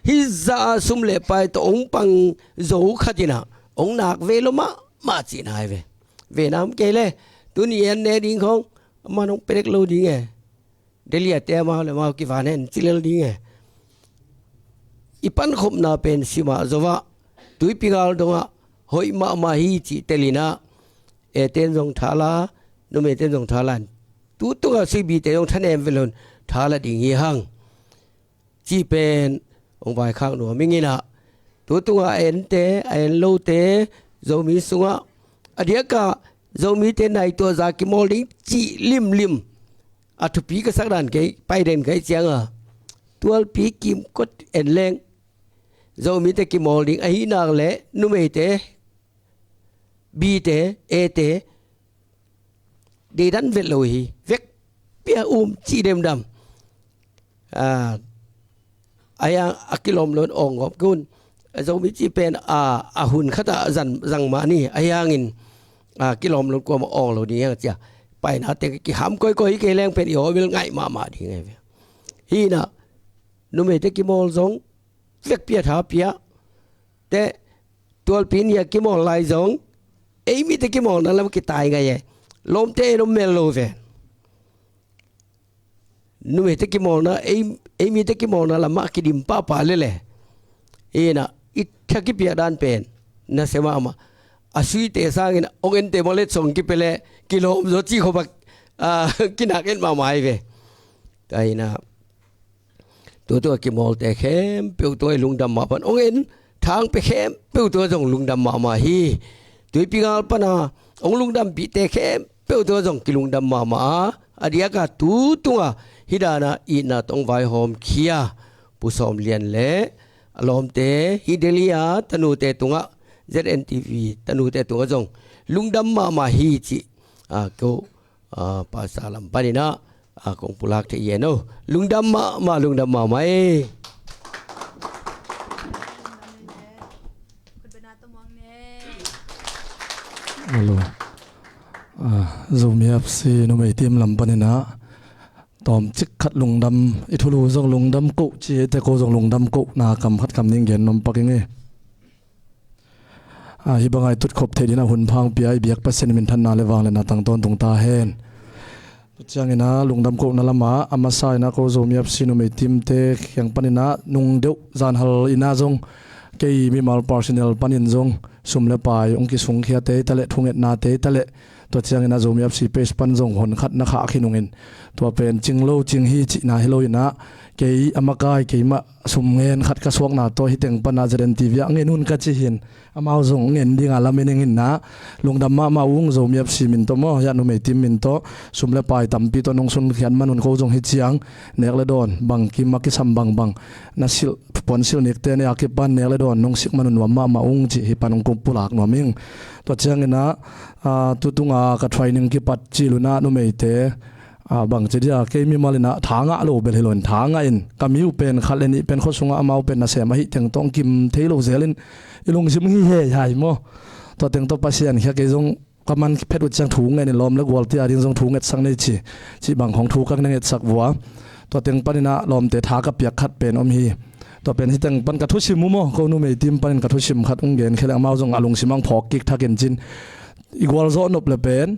Hih zah a sum le pai tawh ong pang zo khatina ong nak ve lo mahmah cih nai ve. Ve nam kei le tuni an ne ding khong aman ong pedek lo ding e. Delhi a te amau le mau kivan hen cilel ding e. I pankhopna pen simah zovah tuipi ngal dongah hoih mahmah hi cih telinah eten zong thala numeiten zong thala tu tungah suibite zong thanem velon thala ding hi hang. Cih pen ong vaikhak nuam inginah tu tungah a ente a en lote Zomi sungah a diakah Zomite naituah za kimawl ding cih limlim a thupi ka sak dan kei paiden kai cianga tualpi kimkot en leng Zomite kimawl ding ahi nak le numeite B te, A te, deidan vet lo hi. Vekpi a um cih demdam. A, a hiang a kilawm loin awng gawp kun. A Zomi cih pen a, a hun khat ah zang, zang mah ni. A hiangin a kilawm loin kuamah awng lo ding hiang cia. Paina teng kiham koikoi hi kei leng pen i aw i bel ngaih mahmah ding hi ve. Hi na, numeite kimawl zong vekpi a tha pia. Te, tualpi ni a kimawl lai zong, ei mite kimawlna lam kitai ngai e. Lawmte ei lom mel lo ve. Numeite kimawlna, ei, ei mite kimawlna lamah kidim pahpah lele. Ina, i tha kipiak dan pen, na se mahmah. A suite sangin, ong ente maw let song kipele, kilawm zaw ci khop a, a, kinak et mahmah hi ve. Tua ina, Tua tua kimawlte khempeuh tua i lungdam mah pan. Ong en thang pe khempeuh tua zong lungdam mahmah hi. Tuipi ngal pana ong lungdampihte khempeuh tua zong kilungdam mahmah a. A diaka tu tunga hidana itna tawh ong vaihawm khia Pu Sawm Lian le a lawmte hi Delhi a tanute tungah Z N T V tanute tungah zong lungdam mahmah hi cih a ko a, Pastor lam paninah a, kong pulak thei hi no. Lungdam mahmah, lungdam mahmah e. Hello. A, Zomi F C numei team lam paninah tawmcik khat lungdam, i thulu zong lungdam koh ci, te ko zong lungdam kohna kam khat kam ning gen nuam pak ing e. A, hih banga i tutkhop theih dingin a hun phang pia i biak Pasian minthanna le vangliatna tang tawntung ta hen. Tua cianginah lungdam kohna lamah a masa inah ko Zomi F C numei teamte kiang paninah nung deuh zanhal inah zong kei mimal personal panin zong sum le pai ong kisungkhiate hi taleh thungetnate hi taleh Tua ciangin a Zomi F C page pan zong hon khat na khah khin ungin, tua pen cing lo cing hi cihna hi lo inah, kei a makai keimah sum ngen khat ka suakna tawh hih teng panah Z N T V ah ngen un ka ci hin, amau zong ngen dinga lamen ing inah, lungdam mahmah ung. Zomi F C min tawh maw, hiah numei team min tawh sum le pai tampi tawh nong sunkhiat man un ko zong hi ciang, nek le dawn bangkim a kisam bangbang na silh, puan silh nikte ne a kipan nek le dawn nong sik man un nuam mahmah ung cih hih pan ong kong pulak nuam ing. Tua cianginah, a, tutunga ka training kipat cil unah numeite, a, bangci dia kei mimal inah tha ngah lo bel hi lo in tha ngah in ka mi uh pen khat le nih pen khua sungah amau pen nasem ahih teng tawh kim thei lo zel in i lungsim hi hei hai maw. Tua teng tawh Pasian khia kei zong ka man phet uh ciang thu ngen in lawm le gualte a ding zong thu ngetsak nei ci, cih bang khong thu ka na ngetsak vua. Tua teng paninah lawmte tha ka piak khat pen om hi. Tua pen hih teng pan ka thusim uh maw, ko numei team panin ka thusim khat ung gen khia le amau zong a lungsim ang phawk kik thak in cin i gualzawh nop le pen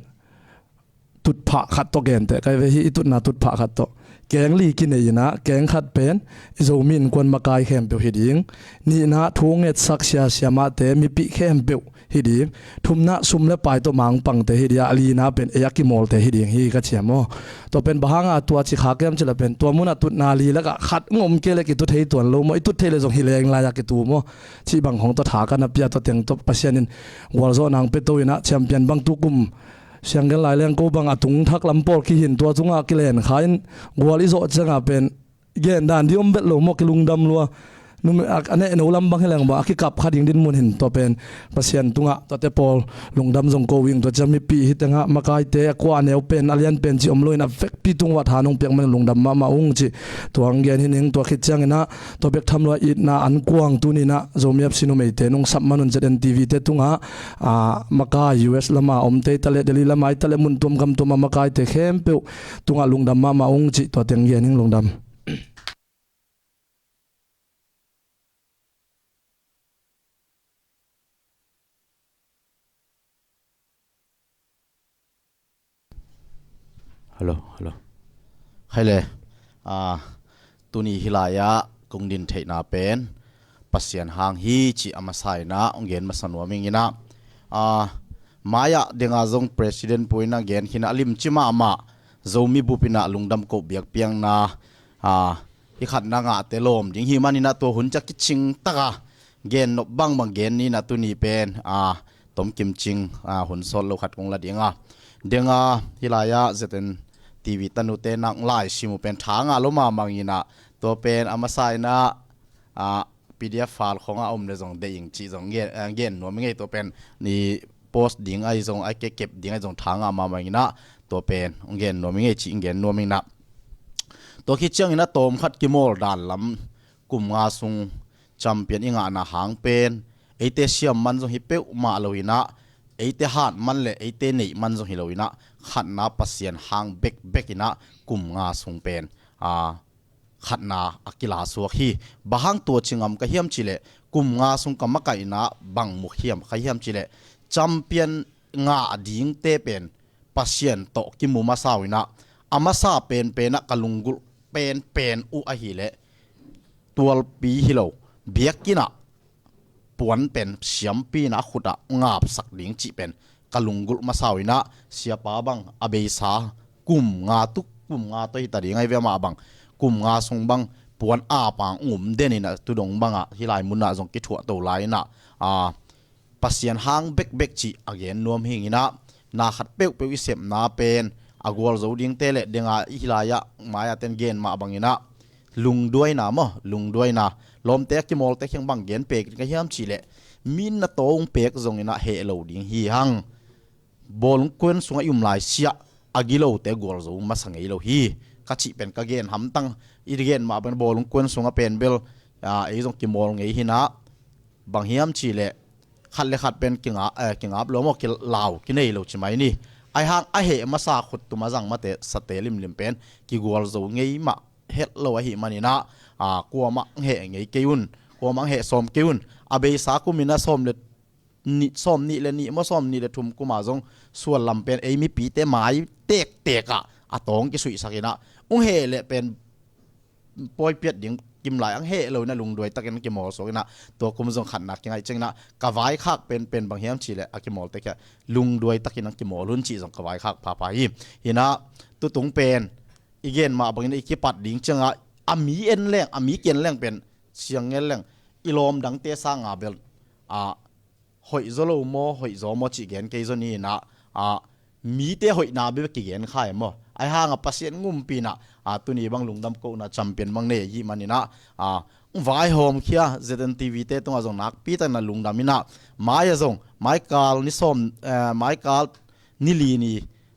tutphah khat tawh genteh kai ve hi. I tutna tutphah khat tawh keng li kinei inah, keng khat pen i Zomi innkuan makai khempeuh hi ding. Nihna thu ngetsak siasia mahte mipih khempeuh hi ding. Thumna sum le pai tawh mangpangte hi ding a, lina pen ei a kimawlte hi ding hi ka ciam aw. Tua pen bang hanga tua ci kha kiam cih le pen tua munah tutna li lakah khat ngom kei le kitu thei tuan lo maw, i tut thei le zong hi leng lai-a kitu maw, cih bang hong tawh tha ka na pia. Tua teng tawh Pasian in gualzawh nang pia to inah champion bang tukum sianggen lai leng ko bang a tung thak lam pawl kihin tua tungah kilen kha in gual i zawh ciangah pen gen dan di om bet lo maw, kilungdam lua. Num-, a, a nehno lam bang hi leng bang a kikap kha ding din mun hin tua pen Pasian tungah tuate pawl lungdam zong ko ing. Tua ciang mipih hi tengah makaite a kua a neu pen a lian pen ci om lo in a vekpi tungah tha nong piak man lungdam mahmah ung cih tua ang gen hi ning. Tua khit cianginah tua bek tham lua itna an kuang tuninah Zomi F C numeite nong sap man un Z N T V te tungah, a, makai U S lama omte i taleh Delhi lama i taleh mun tuam gam tuam a makaite khempeuh tungah lungdam mahmah ung cih tua teng gen hing lungdam. Hello, hello. Khaile, ah, tuni hilai-ah kong din theihna pen Pasian hang hi cih a masa inah hong gen masa nuam ing inah, ah, mai-ah dengah zong President pu inah gen khin a limci mahmah Zomi bup inah lungdam koh biakpiakna, ah, i khatna ngahte lawm ding hi maninah tua hun ciah kicing taka gen nop bangbang gen ninah tuni pen, ah, tomkim cing, ah, hun sawt lo khat kong la ding a. Denga hilai-ah Z N T V tanute nang lai sim uh pen tha ngah lo mahmah inah tua pen a masa inah, ah, P D F file khongah a om le zong deih ing cih zong gen, ah, gen nuam ing ei. Tua pen ni post ding ahi zong, a kekep ding ahi zong tha ngah mahmah inah, tua pen hong gen nuam ing ei cih hong gen nuam inah. Tua khit ciangin a tawm khat kimawl dan lam kum nga sung champion i ngahna hang pen eite siam man zong hi peuhmah lo inah, eite hat man le eite neih man zong hi lo inah, khatna Pasian hang bekbek inah kum nga sung pen a khatna a kila suak hi. Bang hang tua ci ngam ka hiam cihleh, kum nga sung ka makaihna bang muk hiam ka hiam cihleh, champion ngah dingte pen Pasian tawh kimu masa uh inah, a masa penpenah ka lunggulh penpen uh ahileh tualpi hi lo, biakinn ah puan pen siampi inah a khutah ngapsak ding cih pen ka lunggulh masa uh inah, siapa bang a beisa kum nga tu, kum nga tawh hita ding ahi ve, amah bang kum nga sung bang puan a pang um den inah, tudong bangah hih lai munah zong kithuah to lai inah, a, Pasian hang bekbek cih a gen nuam hi inah, na khat peuhpeuh i sepna pen a gualzo dingte le denga i hih lai-ah mai-ah ten gen mah bang inah, lungduaina maw, lungduaina. Lawmte a kimawlte kiang bang gen pek ka hiam cihleh, mi in na tawng pek zong inah heh lo ding hi hang. Bawlung kuan sungah i um lai siah a gilote gualzo masa ngei lo hi. Ka cih pen ka gen hamtang, i gen mah bang bawlung kuan sungah pen bel, a, ei zong kimawl ngei hi inah, bang hiam cihleh, khat le khat pen kinga-, eh, kingap lo maw, kilau kinei lo ci mai ni. Ahi hang a heh masa khut tum a zang mate sate limlim pen kigualzo ngei mah het lo ahih man inah, a, kuamah hong heh ngei kei un, kuamah hong heh sawm kei un. A beisa kum inah sawm le nih, sawm nih le nih maw, sawm nih le thum kumah zong sual lam pen ei mipite mai tektek ah a tawng kisuihsak inah, hong heh leh pen pawi piat ding kim lai, hong heh lo inah lungduai takin kimawl suak inah, tua kum zong khatna kingaih ciang inah ka vaikhak penpen bang hiam cihleh, a kimawlte kiang lungduai takin hong kimawl un cih zong ka vaikhak phapha hi. Hi inah tutung pen i gen mah bang inah i kipat ding ciangah a mi en leng, a mi ki en leng pen siang ngel leng, i lawm dangte sanga bel, a, hoih zaw lo maw, hoih zaw maw cih gen kei zaw ni inah, a, mite hoihna bek kigen kha e maw. Ahi hang a Pasian ngumpi inah, a, tuni bang lungdam kohna champion bang nei ahih man inah, a, vaihawm khia Z N T V te tungah zong nakpi takin na lungdam inah, mai-ah zong, maikal ni sawm, eh, maikal ni li ni,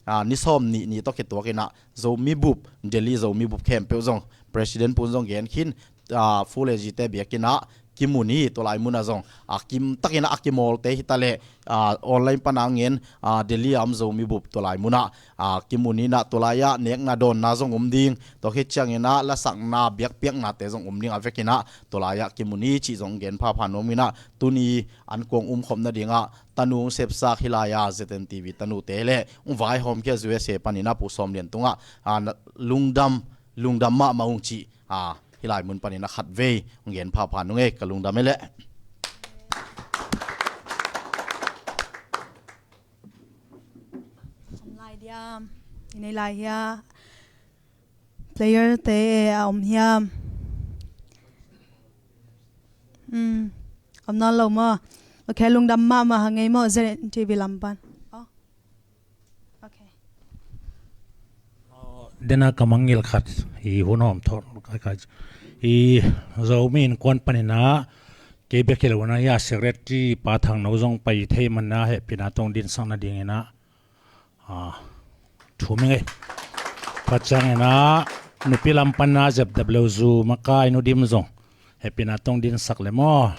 a, ni sawm nih ni tawh kituak inah Zomi bup, Delhi Zomi bup khempeuh zong, President pu'n zong gen khin, a, Full A G te biakinn ah kimu ni, tua lai munah zong a kim takin a kimawlte hi ta leh, a, online pana ngen, a, Delhi a om Zomi bup tua lai munah, a, kimu ni inah, tua lai-ah nekna dawnna zong om ding, tua khit ciangin ah lasakna biakpiaknate zong om ding a vekin ah tua lai-ah kimu ni cih zong gen phapha nuam inah, tuni an kuang umkhop nadingah tanu hong sepsak hih lai-a Z N T V tanute le hong vaihawm khia U S A panin a Pu Sawm Lian tungah, a, na, lungdam, lungdam mahmah ung cih, a, hih lai mun panin a khatvei hong gen phapha nung ei, ka lungdam ei leh. Om lai diam, i nei lai hia? Player te a om hiam? Hmm. Om nawn lo maw? Ok, lungdam mahmah hang ei maw, Z N T V lam pan. Oh. Ok. Dena ka mangngilh khat, i hun hawm thawh, i Zomi Innkuan panin ah, kei bek hi lo inah, hia secretary Pa Thang No zong pai thei man inah, hehpihna tawh hong dinsak nadingin ah, a, thum ing ei. Tua ciangin ah, nupi lam panin ah Z W Zu makai Nu Dim zong hehpihna tawh hong dinsak le maw.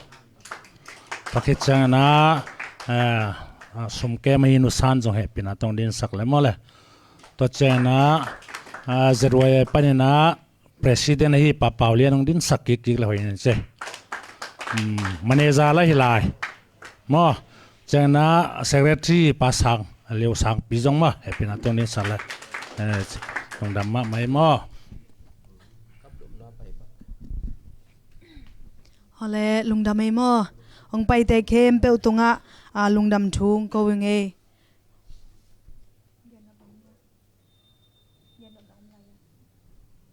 Tua khit ciangin ah, eh, a, sumkem ahi Nu San zong hehpihna tawh hong dinsak le maw le. Tua ciangin ah, a, Z Y A panin ah, President ahi Pa Pau Lian hong dinsak kikkik le hoih in ci. Hmm, manager lah hi lai. Maw, ciangin ah secretary Pa Sang, Liu Sangpi zong maw, hehpihna tawh hong dinsak le. Eh, lungdam mahmah ei maw. Awle, lungdam ei maw. Hong paite khempeuh tungah, a, lungdam thu hong ko ing ei.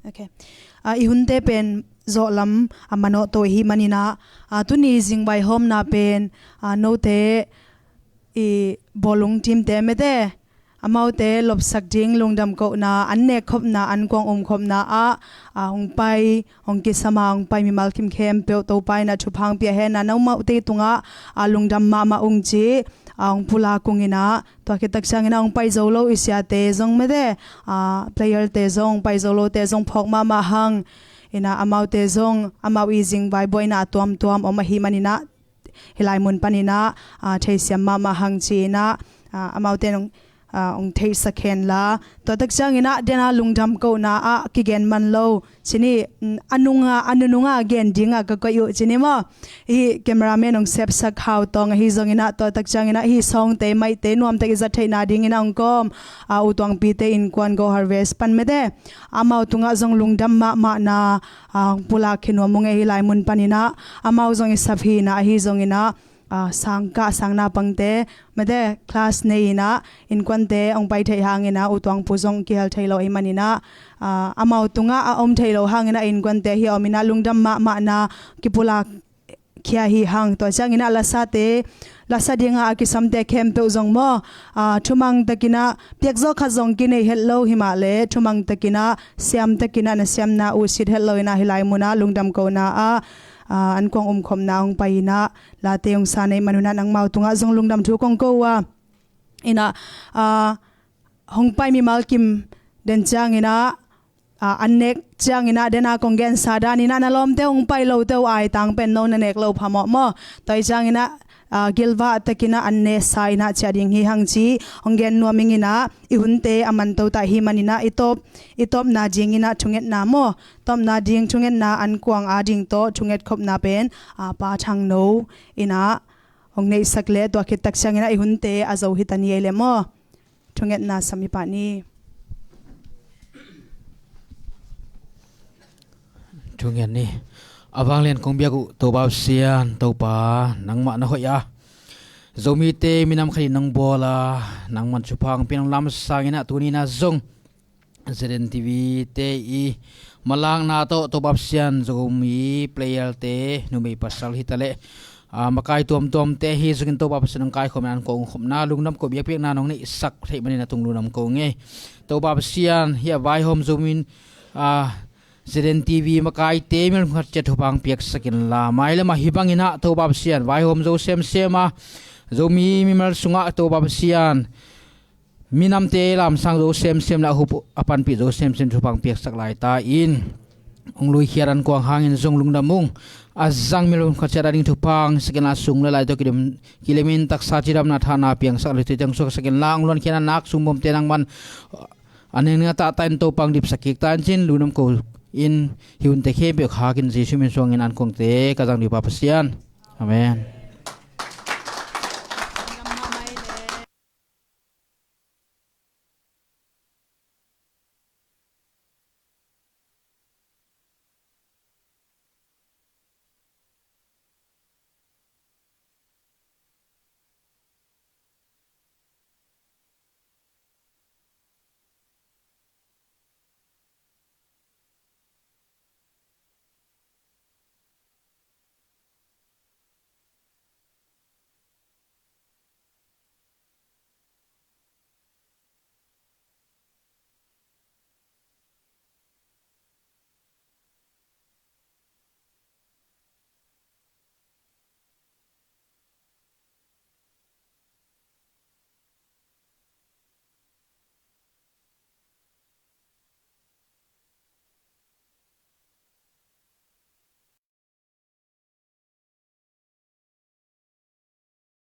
Ok. A, i hunte pen zawhlam a manawh to ihi manin ah, a, tuni zing vaihawmna pen, a, note i bawlung team te mete, amaute lopsak ding lungdam kohna, an nek khopna, an kuang um khopna ah, ah, hong pai, hong kisam a hong pai mimal kim khempeuh Topa in ah thupha hong pia hen a, nomaute tungah, ah, lungdam mahmah ung ci, ah, hong pulak ung in ah, tua khit tak ciangin ah hong pai zo lo i siate zong mete, ah, player te zong, hong pai zo lote zong phawk mahmah hang in ah, amaute zong amau i zing vai buaina a tuamtuam om ahih manin ah, hih lai mun panin ah, ah, theisiam mahmah hang ci-in ah, ah, amaute nong, ah, hong theihsak hen la. Tua tak ciangin ah, den a lungdam kohna ah kigen man lo ci ni, mm, a nunga, a nununga gen ding a ka koih uh ci ni maw. Hih cameraman hong sepsak Hau Tawng ahi zongin ah, tua tak ciangin ah, hih sawngte, maihte nuamtak i zat theihna dingin ah hong kawm, ah, U Tuangpite innkuan Go Harvest pan mete, amau tungah zong lungdam mahmahna, ah, hong pulak khia nuam ung e. Hih lai mun panin ah, amau zong i sap hi in ah, ahi zongin ah, ah, sangkah, sangnaupangte mete class nei in ah, innkuante hong pai theih hangin ah, U Tuangpu zong kihel thei lo ahih manin ah, ah, amau tungah a om thei lo hangin ah, innkuante hih a om in ah, lungdam mahmahna kipulak khia hi hang. Tua ciangin ah, lasate, lasa dinga a kisamte khempeuh zong maw, ah, thumang takin ah, piakzawh khat zong kinei het lo himah le, thumang takin ah, siam takin ah, na siamna uh sit het lo in ah, hih lai mun ah lungdam kohna ah, ah, an kuang um khopna hong pai in ah, late hong sa na hih man un ah, nangmau tungah zong lungdam thu kong ko uh a. In ah, ah, hong pai mimal kim den ciangin ah, ah, an nek ciangin ah, den a kong gensa danin ah, na lawmte hong pai lote uh aitang pen no na nek lo phamawh maw. Tua ahih ciangin ah, ah, gilvah takin ah an nesa in ah ciah ding hi hang ci hong gen nuam ing in ah, i hunte a man toto ahih manin ah, i tawp, i tawpna dingin ah thungetna maw. Tawpna ding thungetna an kuang a ding tawh thunget khopna pen, ah, Pa Thang No in ah hong neihsak le, tua khit tak ciangin ah i hunte a zo hi ta ni ei le maw. Thungetna sam hi pah ni. Thungen ni. A vanglian kong biak uh Topa Pasian, Topa nangmah na hoih a, Zomite minam khat in nong bawl a, nangman thupha hong pia, nong lamsang in ah, tuni in ah zong Z N T V te i manlangna tawh, Topa Pasian, Zomi player te, numei pasal hi ta leh, ah, makai tuamtuamte hi zongin, Topa Pasian, nong kaikhawm in an kuang um khopna, lungdam ko biakpiakna nong neihsak theih manin a tung lungdam ko ung e. Topa Pasian, hih a vaihawm Zomi, ah, Z N T V makaite mimal khat ciat thupha hong piaksak inla, mailam ah hih bangin ah, Topa Pasian, vaihawm zo semsem a, Zomi mimal sungah, Topa Pasian, minamte lamsang zo semsem le a hup a panpih zo semsem thupha hong piaksak lai ta in, hong luikhiat an kuang hangin zong lungdam ung. A zang mimal khat ciat a ding thupha hong sak inla, sung le lai tawh kilem, kilemin taksa cidamna thahna piangsak, lite teng suaksak inla, hong luankhiat a nak sungbawmte nangman a nengning a tahtah in Topa hong dipsak kik ta in ci-in lungdam ko in, hih hunte khempeuh khak in Jesuh min suangin an kuangte ka zang dih uh Pa Pasian. Amen.